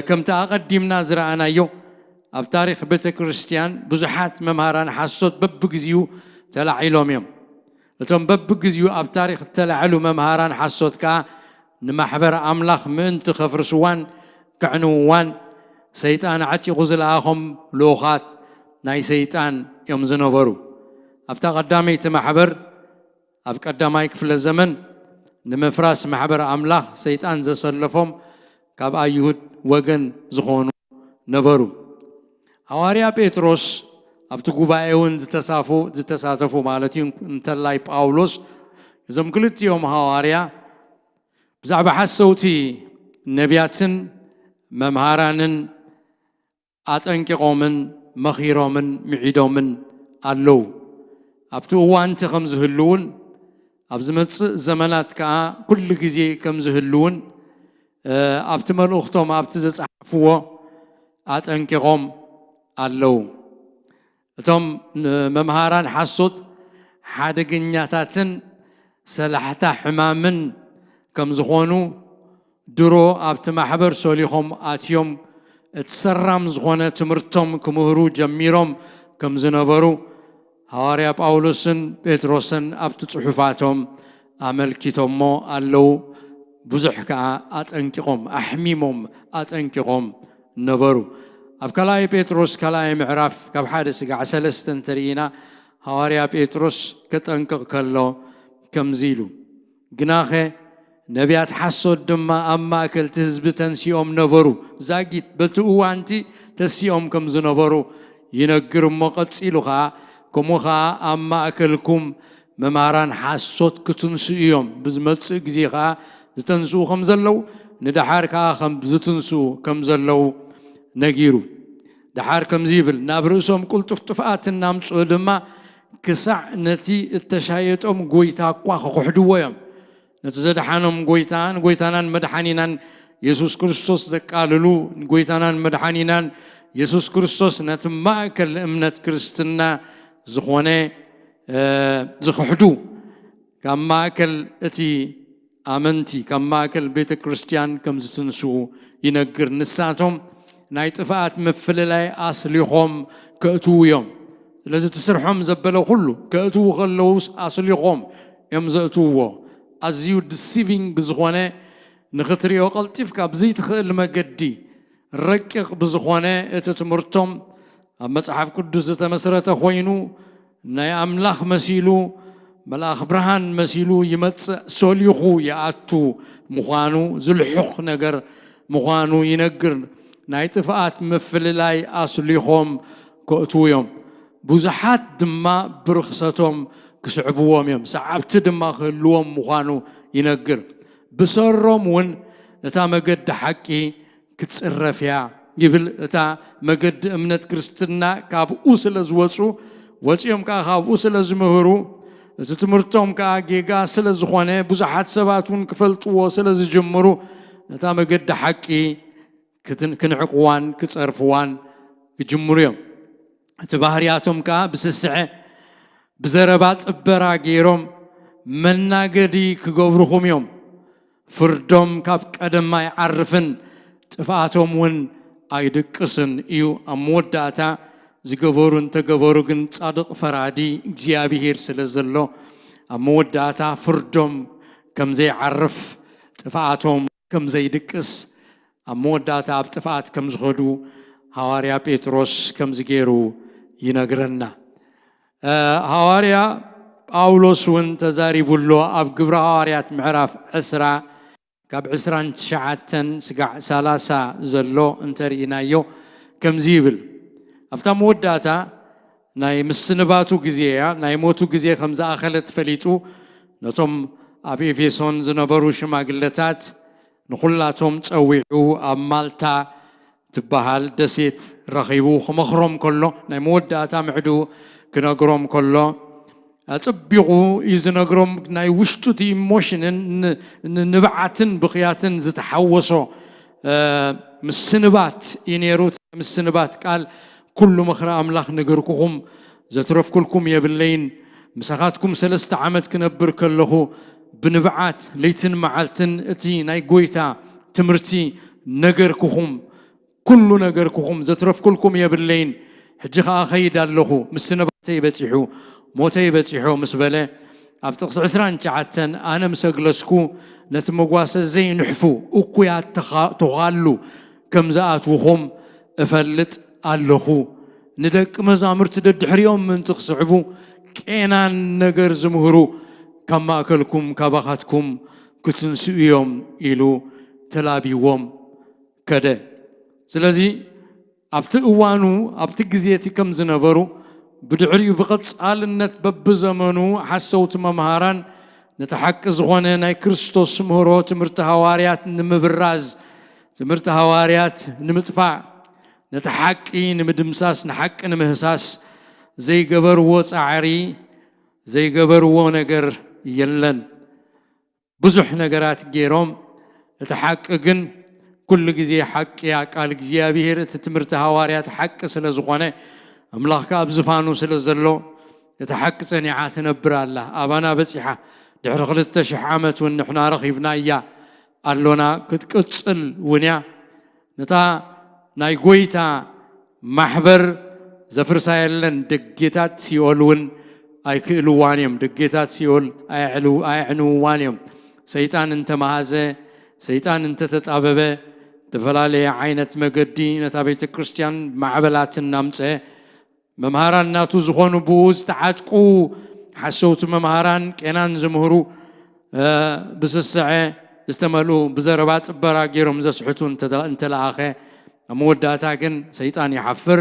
ከምቲ ኣቐዲምና ዝረኣናዮ ኣብ ታሪኽ ቤተ ክርስቲያን ብዙሓት መምሃራን ሓሶት በብግዚኡ ተላዒሎም እዮም። እቶም በብግዚኡ ኣብ ታሪኽ እተላዕሉ መምሃራን ሓሶት ከኣ ንማሕበር ኣምላኽ ምእንቲ ከፍርስዋን ከዕንውዋን ሰይጣን ዓጢቑ ዝለኣኾም ልኡኻት ናይ ሰይጣን እዮም ዝነበሩ። ኣብታ ቀዳመይቲ ማሕበር ኣብ ቀዳማይ ክፍለ ዘመን ንምፍራስ ማሕበር ኣምላኽ ሰይጣን ዘሰለፎም ካብ ኣይሁድ ወገን ዝኾኑ ነበሩ። ሃዋርያ ጴጥሮስ ኣብቲ ጉባኤ እውን ዝተሳፉ ዝተሳተፉ ማለት እዩ እንተላይ ጳውሎስ እዞም ክልቲኦም ሃዋርያ ብዛዕባ ሓሰውቲ ነቢያትን መምሃራንን ኣጠንቂቖምን መኺሮምን ምዒዶምን ኣለዉ። ኣብቲ እዋንቲ ከም ዝህልውን ኣብ ዝመጽእ ዘመናት ከኣ ኩሉ ግዜ ከም ዝህልውን ኣብቲ መልእኽቶም ኣብቲ ዝጸሓፍዎ ኣጠንቂቖም ኣለዉ። እቶም መምሃራን ሓሶት ሓደገኛታትን ሰላሕታ ሕማምን ከም ዝኾኑ ድሮ ኣብቲ ማሕበር ሶሊኾም ኣትዮም እቲ ሰራም ዝኾነ ትምህርቶም ክምህሩ ጀሚሮም ከም ዝነበሩ ሃዋርያ ጳውሎስን ጴጥሮስን ኣብቲ ጽሑፋቶም ኣመልኪቶሞ ኣለዉ። ብዙሕ ከኣ ኣጠንቂቖም ኣሕሚሞም ኣጠንቂቖም ነበሩ። ኣብ ካልኣይ ጴጥሮስ ካልኣይ ምዕራፍ ካብ ሓደ ስጋዕ ሰለስተ እንተርኢና ሃዋርያ ጴጥሮስ ከጠንቅቕ ከሎ ከምዚ ኢሉ፣ ግናኸ ነቢያት ሓሶት ድማ ኣብ ማእከል እቲ ህዝቢ ተንሲኦም ነበሩ። ዛጊት በቲ እዋንቲ ተሲኦም ከም ዝነበሩ ይነግር እሞ ቀጺሉ ኸኣ፣ ከምኡ ኸኣ ኣብ ማእከልኩም መምሃራን ሓሶት ክትንስኡ እዮም። ብዝመጽእ ግዜ ኸኣ ዝተንስኡ ከም ዘለዉ፣ ንደሓር ከኣ ከም ዝትንስኡ ከም ዘለዉ ነጊሩ። ደሓር ከምዚ ይብል፣ ናብ ርእሶም ቅልጡፍ ጥፍኣት እናምጽኡ ድማ ክሳዕ ነቲ እተሻየጦም ጐይታ እኳ ክኽሕድዎ እዮም። ነቲ ዘድሓኖም ጐይታ ንጐይታናን መድሓኒናን የሱስ ክርስቶስ ዘቃልሉ፣ ንጎይታናን መድሓኒናን የሱስ ክርስቶስ ነቲ ማእከል እምነት ክርስትና ዝኾነ ዝኽሕዱ፣ ካብ ማእከል እቲ ኣመንቲ ካብ ማእከል ቤተ ክርስቲያን ከም ዝትንስኡ ይነግር። ንሳቶም ናይ ጥፍኣት ምፍልላይ ኣስሊኾም ከእትዉ እዮም። ስለዚ እቲ ስርሖም ዘበለ ኩሉ ከእትዉ ከለዉስ ኣስሊኾም እዮም ዘእትውዎ። ኣዝዩ ዲሲቪንግ ብዝኾነ፣ ንኽትሪኦ ቀልጢፍካ ብዘይትኽእል መገዲ፣ ረቂቕ ብዝኾነ እቲ ትምህርቶም ኣብ መጽሓፍ ቅዱስ ዝተመስረተ ኮይኑ፣ ናይ ኣምላኽ መሲሉ መልኣኽ ብርሃን መሲሉ ይመጽእ፣ ሰሊኹ ይኣቱ ምዃኑ፣ ዝልሑኽ ነገር ምዃኑ ይነግር። ናይ ጥፍኣት ምፍልላይ ኣስሊኾም ከእትዉ እዮም። ብዙሓት ድማ ብርኽሰቶም ክስዕብዎም እዮም፣ ሰዓብቲ ድማ ክህልዎም ምዃኑ ይነግር። ብሰሮም እውን እታ መገዲ ሓቂ ክትጽረፍ እያ ይብል። እታ መገዲ እምነት ክርስትና ካብኡ ስለ ዝወጹ፣ ወጺኦም ከኣ ካብኡ ስለ ዝምህሩ፣ እቲ ትምህርቶም ከኣ ጌጋ ስለ ዝኾነ፣ ብዙሓት ሰባት እውን ክፈልጥዎ ስለ ዝጅምሩ፣ ነታ መገዲ ሓቂ ክትን-፣ ክንዕቅዋን ክጸርፍዋን ክጅምሩ እዮም። እቲ ባህርያቶም ከኣ ብስስዐ ብዘረባ ጽበራ ገይሮም መናገዲ ክገብሩኹም እዮም። ፍርዶም ካብ ቀደም ኣይዓርፍን፣ ጥፍኣቶም እውን ኣይድቅስን እዩ። ኣብ መወዳእታ ዝገበሩ እንተገበሩ ግን ጻድቕ ፈራዲ እግዚኣብሄር ስለ ዘሎ፣ ኣብ መወዳእታ ፍርዶም ከም ዘይዓርፍ፣ ጥፍኣቶም ከም ዘይድቅስ፣ ኣብ መወዳእታ ኣብ ጥፍኣት ከም ዝኸዱ ሃዋርያ ጴጥሮስ ከምዚ ገይሩ ይነግረና። እ፣ ሃዋርያ ጳውሎስ እውን ተዛሪቡ ኣሎ። ኣብ ግብሪ ሃዋርያት ምዕራፍ ዕስራ ካብ ዕስራን ትሽዓተን ስጋዕ ሰላሳ ዘሎ እንተርኢናዮ ከምዚ ይብል። ኣብታ መወዳእታ ናይ ምስንባቱ ግዜ እያ፣ ናይ ሞቱ ግዜ ከም ዝኣኸለ ተፈሊጡ፣ ነቶም ኣብ ኤፌሶን ዝነበሩ ሽማግለታት ንኹላቶም ጸዊዑ ኣብ ማልታ ትበሃል ደሴት ረኺቡ ክመኽሮም ከሎ፣ ናይ መወዳእታ ምዕድኡ ክነግሮም ከሎ፣ ኣጸቢቑ እዩ ዝነግሮም። ናይ ውሽጡ እቲ ኢሞሽንን ን-፣ ን-፣ ንብዓትን ብኽያትን ዝተሓወሶ፣ እ፣ ምስንባት እዩ ነይሩ። እቲ ምስንባት ቃል፣ "ኩሉ ምኽሪ ኣምላኽ ነገርኩኹም፣ ዘትረፍኩልኩም የብለይን። ምሳኻትኩም ሰለስተ ዓመት ክነብር ከለኹ፣ ብንብዓት ለይትን መዓልትን እቲ ናይ ጐይታ ትምህርቲ ነገርኩኹም፣ ኩሉ ነገርኩኹም፣ ዘትረፍኩልኩም የብለይን። ሕጂ ኸኣ ኸይድ ኣለኹ፣ ምስንባተይ በጺሑ፣ ሞተይ በጺሑ" ምስ በለ፣ ኣብ ጥቕሲ ዕስራን ትሽዓተን፣ "ኣነ ምስ ኣግለስኩ፣ ነቲ መጓሰ ዘይንሕፉ እኩያት ተኻ-፣ ተዃሉ ከም ዝኣትውኹም እፈልጥ ኣለኹ። ንደቂ መዛሙርቲ ደድሕሪኦም ምእንቲ ክስዕቡ፣ ቄናን ነገር ዝምህሩ ካብ ማእከልኩም፣ ካባኻትኩም ክትንስኡ እዮም" ኢሉ ተላብይዎም ከደ። ስለዚ ኣብቲ እዋኑ፣ ኣብቲ ግዜ እቲ ከም ዝነበሩ፣ ብድሕሪኡ ብቐጻልነት በብዘመኑ ሓሰውቲ መምሃራን ነቲ ሓቂ ዝኾነ ናይ ክርስቶስ ምህሮ፣ ትምህርቲ ሃዋርያት ንምብራዝ፣ ትምህርቲ ሃዋርያት ንምጥፋእ፣ ነቲ ሓቂ ንምድምሳስ፣ ንሓቂ ንምህሳስ ዘይገበርዎ ጻዕሪ፣ ዘይገበርዎ ነገር የለን። ብዙሕ ነገራት ገይሮም፣ እቲ ሓቂ ግን ኩሉ ግዜ ሓቂ እያ። ቃል እግዚኣብሔር፣ እቲ ትምህርቲ ሃዋርያት ሓቂ ስለ ዝኾነ፣ ኣምላኽ ከኣ ኣብ ዝፋኑ ስለ ዘሎ፣ እቲ ሓቂ ጸኒዓ ትነብር ኣላ። ኣባና በጺሓ፣ ድሕሪ ክልተ ሽሕ ዓመት እውን ንሕና ረኺብናያ ኣሎና፣ ክትቅጽል እውን እያ። ነታ ናይ ጐይታ ማሕበር ዘፍርሳ የለን። ደጌታት ሲኦል እውን ኣይክእልዋን እዮም። ደጌታት ሲኦል ኣየዕልው-፣ ኣየዕንውዋን እዮም። ሰይጣን እንተመሃዘ፣ ሰይጣን እንተተጣበበ፣ ዝተፈላለየ ዓይነት መገዲ ነታ ቤተ ክርስቲያን ማዕበላት እናምጽአ፣ መምሃራን ናቱ ዝኾኑ ብኡ ዝተዓጥቁ ሓሰውቲ መምሃራን ቄናን ዝምህሩ፣ እ፣ ብስስዐ ዝተመልኡ ብዘረባ ጽበራ ገይሮም ዘስሕቱ እንተ-፣ እንተለኣኸ፣ ኣብ መወዳእታ ግን ሰይጣን ይሓፍር፣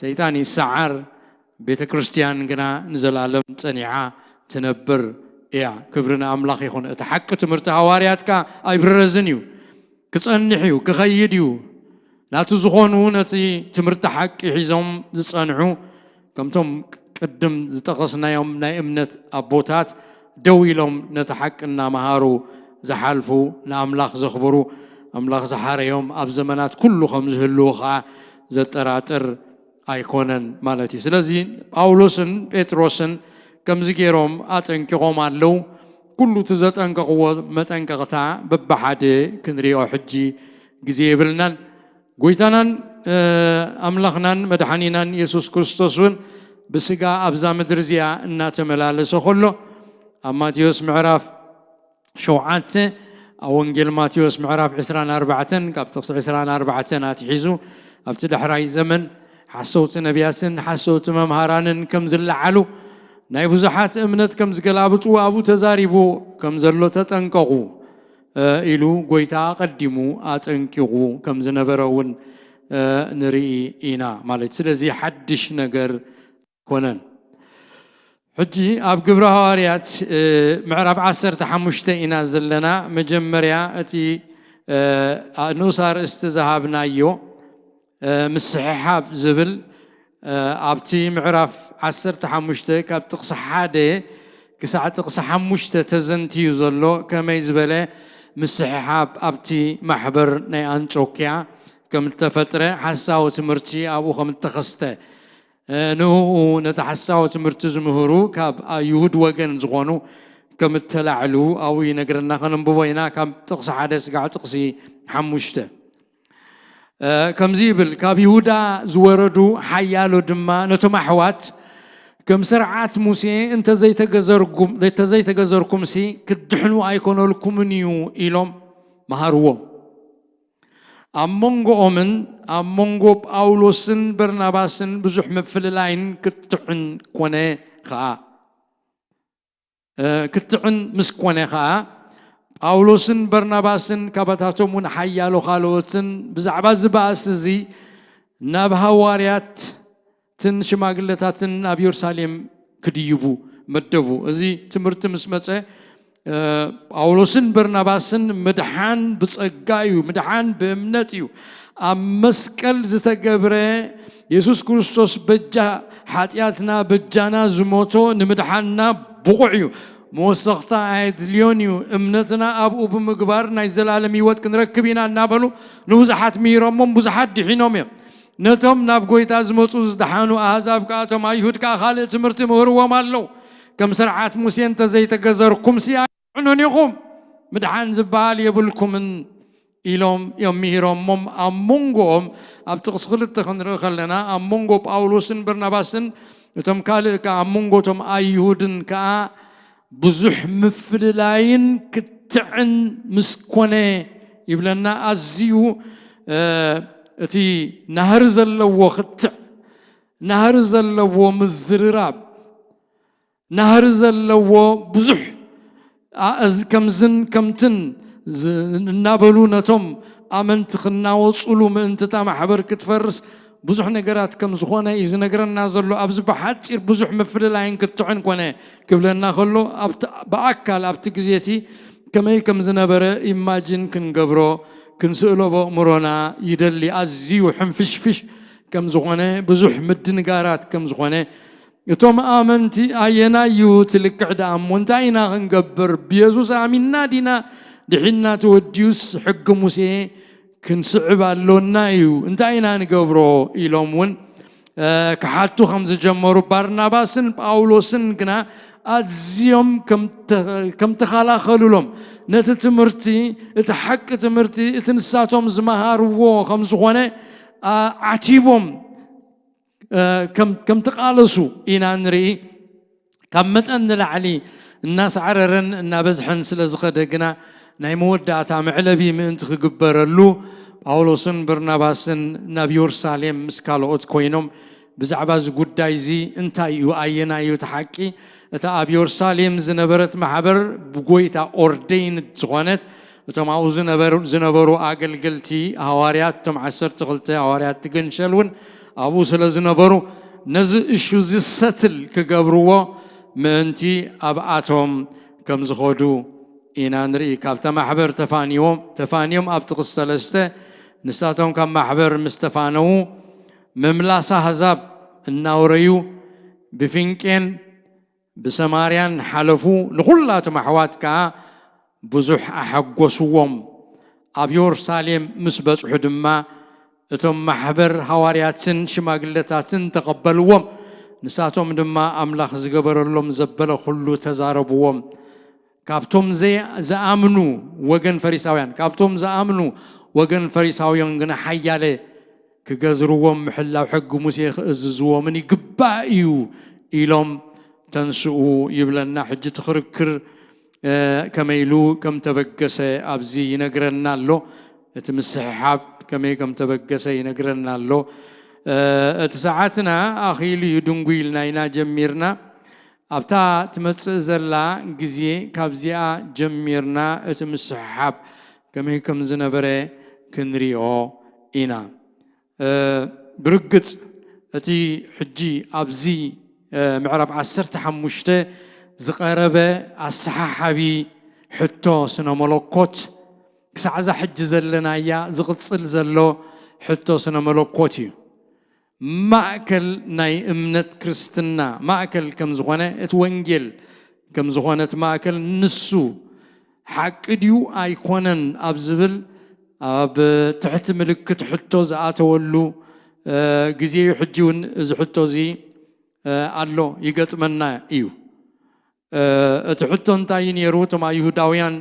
ሰይጣን ይሰዓር፣ ቤተ ክርስቲያን ግና ንዘለኣለም ጸኒዓ ትነብር እያ። ክብሪ ንኣምላኽ ይኹን። እቲ ሓቂ ትምህርቲ ሃዋርያት ከኣ ኣይብረዝን እዩ። ክጸንሕ እዩ፣ ክኸይድ እዩ። ናቱ ዝኾኑ ነቲ ትምህርቲ ሓቂ ሒዞም ዝጸንሑ፣ ከምቶም ቅድም ዝጠቐስናዮም ናይ እምነት ኣቦታት ደው ኢሎም ነቲ ሓቂ እናመሃሩ ዝሓልፉ፣ ንኣምላኽ ዘኽብሩ፣ ኣምላኽ ዝሓረዮም ኣብ ዘመናት ኩሉ ከም ዝህልዉ ኸዓ ዘጠራጥር ኣይኮነን ማለት እዩ። ስለዚ ጳውሎስን ጴጥሮስን ከምዚ ገይሮም ኣጠንቂቖም ኣለዉ። ኩሉ እቲ ዘጠንቀቕዎ መጠንቀቕታ በብሓደ ክንሪኦ ሕጂ ግዜ የብልናን። ጎይታናን ኣምላኽናን መድሓኒናን የሱስ ክርስቶስ እውን ብስጋ ኣብዛ ምድሪ እዚኣ እናተመላለሰ ከሎ ኣብ ማቴዎስ ምዕራፍ ሸውዓተ ኣብ ወንጌል ማቴዎስ ምዕራፍ ዕስራን ኣርባዕተን ካብ ጥቕሲ ዕስራን ኣርባዕተን ኣትሒዙ ኣብቲ ዳሕራይ ዘመን ሓሰውቲ ነቢያትን ሓሰውቲ መምሃራንን ከም ዝለዓሉ ናይ ብዙሓት እምነት ከም ዝገላብጡ ኣብኡ ተዛሪቡ ከም ዘሎ ተጠንቀቑ ኢሉ ጎይታ ኣቐዲሙ ኣጠንቂቑ ከም ዝነበረ እውን ንርኢ ኢና ማለት። ስለዚ ሓድሽ ነገር ኮነን። ሕጂ ኣብ ግብረ ሃዋርያት ምዕራፍ ዓሰርተ ሓሙሽተ ኢና ዘለና። መጀመርያ እቲ ንኡስ ኣርእስቲ ዝሃብናዮ ምስሕሓብ ዝብል ኣብቲ ምዕራፍ ዓሰርተ ሓሙሽተ ካብ ጥቕሲ ሓደ ክሳዕ ጥቕሲ ሓሙሽተ ተዘንትዩ ዘሎ ከመይ ዝበለ ምስሕሓብ ኣብቲ ማሕበር ናይ ኣንጾክያ ከም እተፈጥረ፣ ሓሳዊ ትምህርቲ ኣብኡ ከም እተኸስተ፣ ንኡ ነቲ ሓሳዊ ትምህርቲ ዝምህሩ ካብ ኣይሁድ ወገን ዝኾኑ ከም እተላዕሉ ኣብኡ ይነግረና። ከነንብቦ ኢና ካብ ጥቕሲ ሓደ ስጋዕ ጥቕሲ ሓሙሽተ። ከምዚ ይብል፣ ካብ ይሁዳ ዝወረዱ ሓያሎ ድማ ነቶም ኣሕዋት ከም ስርዓት ሙሴ እንተዘይተገዘርኩምሲ ክትድሕኑ ኣይኮነልኩምን እዩ ኢሎም መሃርዎም። ኣብ መንጎኦምን ኣብ መንጎ ጳውሎስን በርናባስን ብዙሕ ምፍልላይን ክትዕን ኮነ ኸኣ ክትዕን ምስ ኮነ ኸኣ ጳውሎስን በርናባስን ካባታቶም እውን ሓያሎ ካልኦትን ብዛዕባ እዚ ባእሲ እዚ ናብ ሃዋርያትን ሽማግለታትን ናብ የሩሳሌም ክድይቡ መደቡ። እዚ ትምህርቲ ምስ መጸ ጳውሎስን በርናባስን ምድሓን ብጸጋ እዩ፣ ምድሓን ብእምነት እዩ። ኣብ መስቀል ዝተገብረ የሱስ ክርስቶስ በጃ ሓጢኣትና በጃና ዝሞቶ ንምድሓንና ብቑዕ እዩ። መወሰኽታ ኣየድልዮን እዩ። እምነትና ኣብኡ ብምግባር ናይ ዘላለም ህይወት ክንረክብ ኢና እናበሉ ንብዙሓት ምሂሮሞም ብዙሓት ድሒኖም እዮም። ነቶም ናብ ጎይታ ዝመጹ ዝደሓኑ ኣህዛብ ከኣ እቶም ኣይሁድ ከኣ ካልእ ትምህርቲ ምህርዎም ኣለዉ። ከም ስርዓት ሙሴ እንተዘይተገዘርኩምሲ ኣይትዕኑን ኢኹም፣ ምድሓን ዝበሃል የብልኩምን ኢሎም እዮም ምሂሮሞም። ኣብ መንጎኦም ኣብ ጥቕሲ ክልተ ክንርኢ ከለና ኣብ መንጎ ጳውሎስን በርናባስን እቶም ካልእ ከኣ ኣብ መንጎ እቶም ኣይሁድን ከኣ ብዙሕ ምፍልላይን ክትዕን ምስ ኮነ ይብለና። ኣዝዩ እቲ ናህሪ ዘለዎ ክትዕ፣ ናህሪ ዘለዎ ምዝርራብ፣ ናህሪ ዘለዎ ብዙሕ ከምዝን ከምትን እናበሉ ነቶም ኣመንቲ ክናወፁሉ ምእንቲ እታ ማሕበር ክትፈርስ ብዙሕ ነገራት ከም ዝኾነ እዩ ዝነግረና ዘሎ። ኣብዚ ብሓፂር ብዙሕ ምፍልላይን ክትዕን ኮነ ክብለና ከሎ ብኣካል ኣብቲ ግዜ እቲ ከመይ ከም ዝነበረ ኢማጂን ክንገብሮ ክንስእሎ በእምሮና ይደሊ። ኣዝዩ ሕንፍሽፍሽ ከም ዝኾነ ብዙሕ ምድንጋራት ከም ዝኾነ እቶም ኣመንቲ ኣየናይ እዩ እቲ ልክዕ ደኣ እሞ እንታይ ኢና ክንገብር? ብየሱስ ኣሚንና ዲና ድሒንና ተወዲዩስ ሕጊ ሙሴ ክንስዕብ ኣሎና እዩ፣ እንታይ ኢና ንገብሮ? ኢሎም እውን ክሓቱ ከም ዝጀመሩ ባርናባስን ጳውሎስን ግና ኣዝዮም ከም ተኸላኸሉሎም ነቲ ትምህርቲ እቲ ሓቂ ትምህርቲ እቲ ንሳቶም ዝመሃርዎ ከም ዝኾነ ዓቲቦም ከም ተቓለሱ ኢና ንርኢ። ካብ መጠን ንላዕሊ እናሳዕረረን እናበዝሐን ስለ ዝኸደ ግና ናይ መወዳእታ መዕለቢ ምእንቲ ክግበረሉ ጳውሎስን በርናባስን ናብ የሩሳሌም ምስ ካልኦት ኮይኖም ብዛዕባ እዚ ጉዳይ እዚ እንታይ እዩ ኣየናይ እዩ እቲ ሓቂ? እታ ኣብ የሩሳሌም ዝነበረት ማሕበር ብጎይታ ኦርደይንድ ዝኾነት እቶም ኣብኡ ዝነበሩ ኣገልገልቲ ሃዋርያት እቶም ዓሰርተ ክልተ ሃዋርያት ትግንሸል እውን ኣብኡ ስለ ዝነበሩ ነዚ እሹ እዚ ሰትል ክገብርዎ ምእንቲ ኣብኣቶም ከም ዝኸዱ ኢና ንርኢ። ካብታ ማሕበር ተፋንዮም ተፋንዮም ኣብ ጥቕስ ሰለስተ ንሳቶም ካብ ማሕበር ምስ ተፋነዉ ምምላስ ኣህዛብ እናውረዩ ብፊንቄን ብሰማርያን ሓለፉ። ንኹላቶም ኣሕዋት ከኣ ብዙሕ ኣሐጎስዎም። ኣብ የሩሳሌም ምስ በጽሑ ድማ እቶም ማሕበር ሃዋርያትን ሽማግለታትን ተቐበልዎም። ንሳቶም ድማ ኣምላኽ ዝገበረሎም ዘበለ ኩሉ ተዛረብዎም። ካብቶም ዘይ- ዝኣምኑ ወገን ፈሪሳውያን ካብቶም ዝኣምኑ ወገን ፈሪሳውያን ግን ሓያለ ክገዝርዎም ምሕላው ሕጊ ሙሴ ክእዝዝዎምን ይግባእ እዩ ኢሎም ተንስኡ ይብለና። ሕጂ እቲ ክርክር ከመይ ኢሉ ከም ተበገሰ ኣብዚ ይነግረና ኣሎ። እቲ ምስሕሓብ ከመይ ከም ተበገሰ ይነግረና ኣሎ። እቲ ሰዓትና ኣኺሉ እዩ ድንጉ ኢልና ኢና ጀሚርና። ኣብታ ትመጽእ ዘላ ግዜ ካብዚኣ ጀሚርና እቲ ምስሕሓብ ከመይ ከም ዝነበረ ክንሪኦ ኢና። ብርግጽ እቲ ሕጂ ኣብዚ ምዕራፍ ዓሰርተ ሓሙሽተ ዝቐረበ ኣሰሓሓቢ ሕቶ ስነ መለኮት ክሳዕዛ ሕጂ ዘለናያ ዝቕጽል ዘሎ ሕቶ ስነ መለኮት እዩ። ማእከል ናይ እምነት ክርስትና ማእከል ከም ዝኾነ እቲ ወንጌል ከም ዝኾነ እቲ ማእከል ንሱ ሓቂ ድዩ ኣይኮነን ኣብ ዝብል ኣብ ትሕቲ ምልክት ሕቶ ዝኣተወሉ ግዜ እዩ። ሕጂ እውን እዚ ሕቶ እዚ ኣሎ ይገጥመና እዩ። እቲ ሕቶ እንታይ እዩ ነይሩ? እቶም ኣይሁዳውያን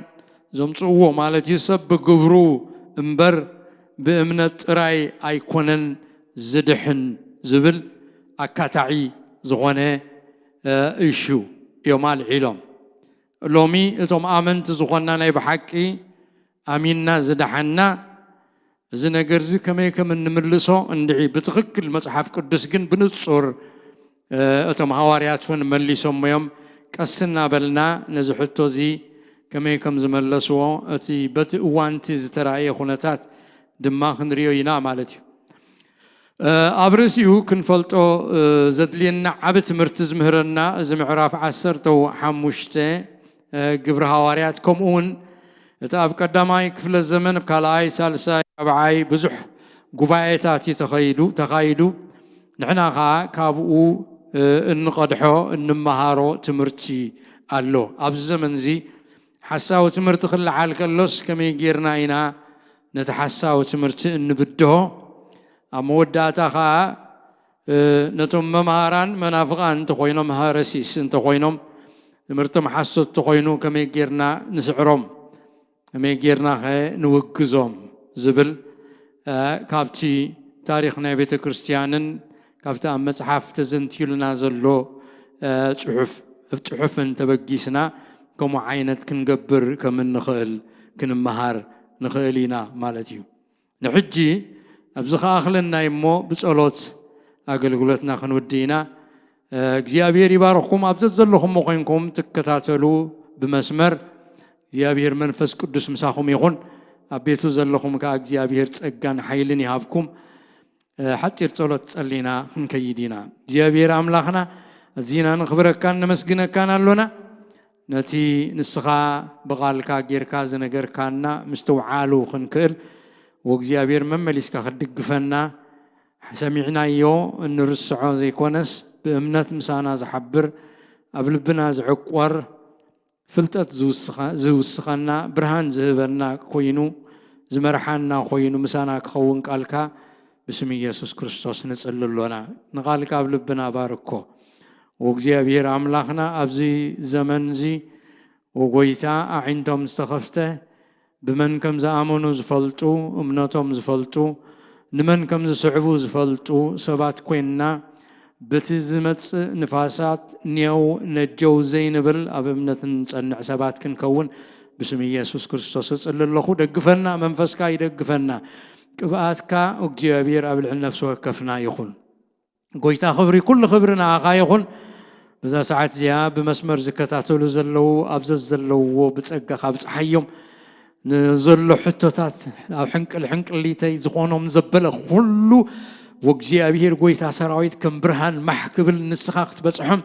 ዘምፅእዎ ማለት እዩ፣ ሰብ ብግብሩ እምበር ብእምነት ጥራይ ኣይኮነን ዝድሕን ዝብል ኣካታዒ ዝኾነ እሹ እዮም ኣልዒሎም። ሎሚ እቶም ኣመንቲ ዝኾንና ናይ ብሓቂ ኣሚንና ዝደሓንና እዚ ነገር እዚ ከመይ ከም እንምልሶ እንድዒ ብትኽክል መጽሓፍ ቅዱስ ግን ብንጹር እቶም ሃዋርያት እውን መሊሶሞ እዮም። ቀስ እናበልና ነዚ ሕቶ እዚ ከመይ ከም ዝመለስዎ እቲ በቲ እዋን እቲ ዝተራእየ ኩነታት ድማ ክንሪኦ ኢና ማለት እዩ። ኣብ ርእሲኡ ክንፈልጦ ዘድልየና ዓቢ ትምህርቲ ዝምህረና እዚ ምዕራፍ ዓሰርተ ሓሙሽተ ግብሪ ሃዋርያት ከምኡ እውን እቲ ኣብ ቀዳማይ ክፍለ ዘመን ኣብ ካልኣይ ሳልሳይ ራብዓይ ብዙሕ ጉባኤታት እዩ ተኸይዱ ተኻይዱ። ንሕና ኸዓ ካብኡ እንቐድሖ እንመሃሮ ትምህርቲ ኣሎ። ኣብዚ ዘመን እዚ ሓሳዊ ትምህርቲ ክለዓል ከሎስ ከመይ ጌርና ኢና ነቲ ሓሳዊ ትምህርቲ እንብድሆ? ኣብ መወዳእታ ኸዓ ነቶም መምሃራን መናፍቓን እንተኾይኖም ሃረሲስ እንተኾይኖም ትምህርቶም ሓሶት እንተኾይኑ ከመይ ጌርና ንስዕሮም? ከመይ ጌርና ኸ ንውግዞም ዝብል ካብቲ ታሪኽ ናይ ቤተ ክርስቲያንን ካብቲ ኣብ መጽሓፍ ተዘንትዩልና ዘሎ ጽሑፍ ጽሑፍን ተበጊስና ከምኡ ዓይነት ክንገብር ከም እንኽእል ክንመሃር ንኽእል ኢና ማለት እዩ። ንሕጂ ኣብዚ ኸኣኽለና እሞ ብጸሎት ኣገልግሎትና ክንውዲ ኢና። እግዚኣብሔር ይባርኽኩም። ኣብ ዘዘለኹም ኮይንኩም ትከታተሉ ብመስመር እግዚኣብሔር መንፈስ ቅዱስ ምሳኹም ይኹን። ኣብ ቤቱ ዘለኹም ከኣ እግዚኣብሔር ጸጋን ሓይልን ይሃብኩም። ሓጺር ጸሎት ጸሊና ክንከይድ ኢና። እግዚኣብሔር ኣምላኽና ኣዚና ንኽብረካን ነመስግነካን ኣሎና። ነቲ ንስኻ ብቓልካ ጌርካ ዝነገርካና ምስትውዓሉ ክንክእል ወእግዚኣብሔር መመሊስካ ክትድግፈና ሰሚዕናዮ እንርስዖ ዘይኮነስ ብእምነት ምሳና ዝሓብር ኣብ ልብና ዝዕቆር ፍልጠት ዝውስኸና ብርሃን ዝህበና ኮይኑ ዝመርሓና ኮይኑ ምሳና ክኸውን ቃልካ ብስም ኢየሱስ ክርስቶስ ንጽሊ ኣሎና። ንቓልካ ኣብ ልብና ባርኮ። ወእግዚኣብሔር ኣምላኽና ኣብዚ ዘመን እዚ ወጎይታ ኣዒንቶም ዝተኸፍተ ብመን ከም ዝኣመኑ ዝፈልጡ እምነቶም ዝፈልጡ ንመን ከም ዝስዕቡ ዝፈልጡ ሰባት ኮይንና በቲ ዝመጽእ ንፋሳት ኔው ነጀው ዘይንብል ኣብ እምነት እንጸንዕ ሰባት ክንከውን ብስም ኢየሱስ ክርስቶስ እጽሊ ኣለኹ። ደግፈና፣ መንፈስካ ይደግፈና። ቅብኣትካ እግዚኣብሔር ኣብ ልዕሊ ነፍሲ ወከፍና ይኹን። ጎይታ ክብሪ፣ ኩሉ ክብሪ ንኣኻ ይኹን። በዛ ሰዓት እዚኣ ብመስመር ዝከታተሉ ዘለዉ ኣብ ዘዘለውዎ ብጸጋኻ ብጽሓዮም። ንዘሎ ሕቶታት ኣብ ሕንቅል ሕንቅሊተይ ዝኾኖም ዘበለ ኩሉ ወእግዚኣብሔር ጎይታ ሰራዊት ከም ብርሃን ማሕ ክብል ንስኻ ክትበጽሖም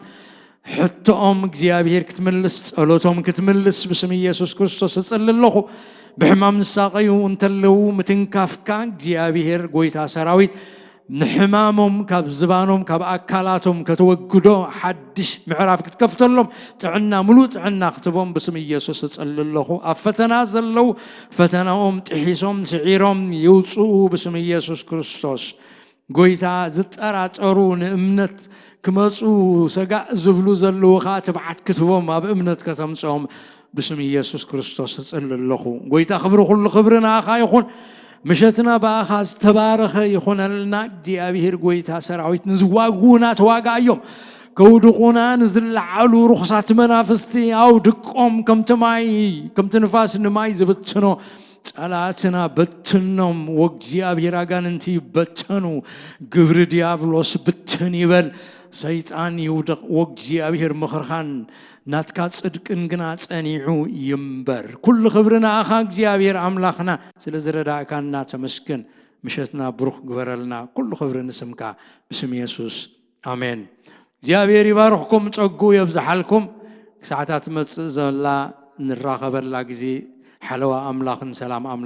ሕቶኦም እግዚኣብሔር ክትምልስ ጸሎቶም ክትምልስ ብስም ኢየሱስ ክርስቶስ እጽሊ ኣለኹ። ብሕማም ዝሳቐዩ እንተለዉ ምትንካፍካ እግዚኣብሔር ጎይታ ሰራዊት ንሕማሞም ካብ ዝባኖም ካብ ኣካላቶም ከተወግዶ ሓድሽ ምዕራፍ ክትከፍተሎም ጥዕና ምሉእ ጥዕና ክትቦም ብስም ኢየሱስ እጸሊ ኣለኹ። ኣብ ፈተና ዘለዉ ፈተናኦም ጥሒሶም ስዒሮም ይውፅኡ ብስም ኢየሱስ ክርስቶስ። ጎይታ ዝጠራጠሩ ንእምነት ክመፁ ሰጋእ ዝብሉ ዘለዉ ከዓ ትብዓት ክትቦም ኣብ እምነት ከተምፅኦም ብስም ኢየሱስ ክርስቶስ እጽሊ ኣለኹ። ጎይታ ክብሪ ኩሉ ክብሪ ንኣኻ ይኹን። ምሸትና ብኣኻ ዝተባረኸ ይኹነልና እግዚኣብሔር ጎይታ ሰራዊት። ንዝዋግኡና ተዋጋኣዮም። ከውድቑና ንዝለዓሉ ርኹሳት መናፍስቲ ኣውድቆም ከምቲ ማይ ከምቲ ንፋስ ንማይ ዝብትኖ ጸላእትና በትኖም። ወእግዚኣብሔር ኣጋንንቲ ይበተኑ። ግብሪ ዲያብሎስ ብትን ይበል። ሰይጣን ይውደቕ። ወእግዚኣብሔር ምኽርኻን ናትካ ጽድቅን ግና ጸኒዑ ይንበር። ኩሉ ክብሪ ንኣኻ እግዚኣብሔር ኣምላኽና ስለ ዝረዳእካና ተመስገን። ምሸትና ብሩኽ ግበረልና። ኩሉ ክብሪ ንስምካ ብስም የሱስ ኣሜን። እግዚኣብሔር ይባርኽኩም፣ ጸጉ የብዝሓልኩም። ክሳዕታ ትመጽእ ዘላ ንራኸበላ ግዜ ሓለዋ ኣምላኽን ሰላም ኣምላኽ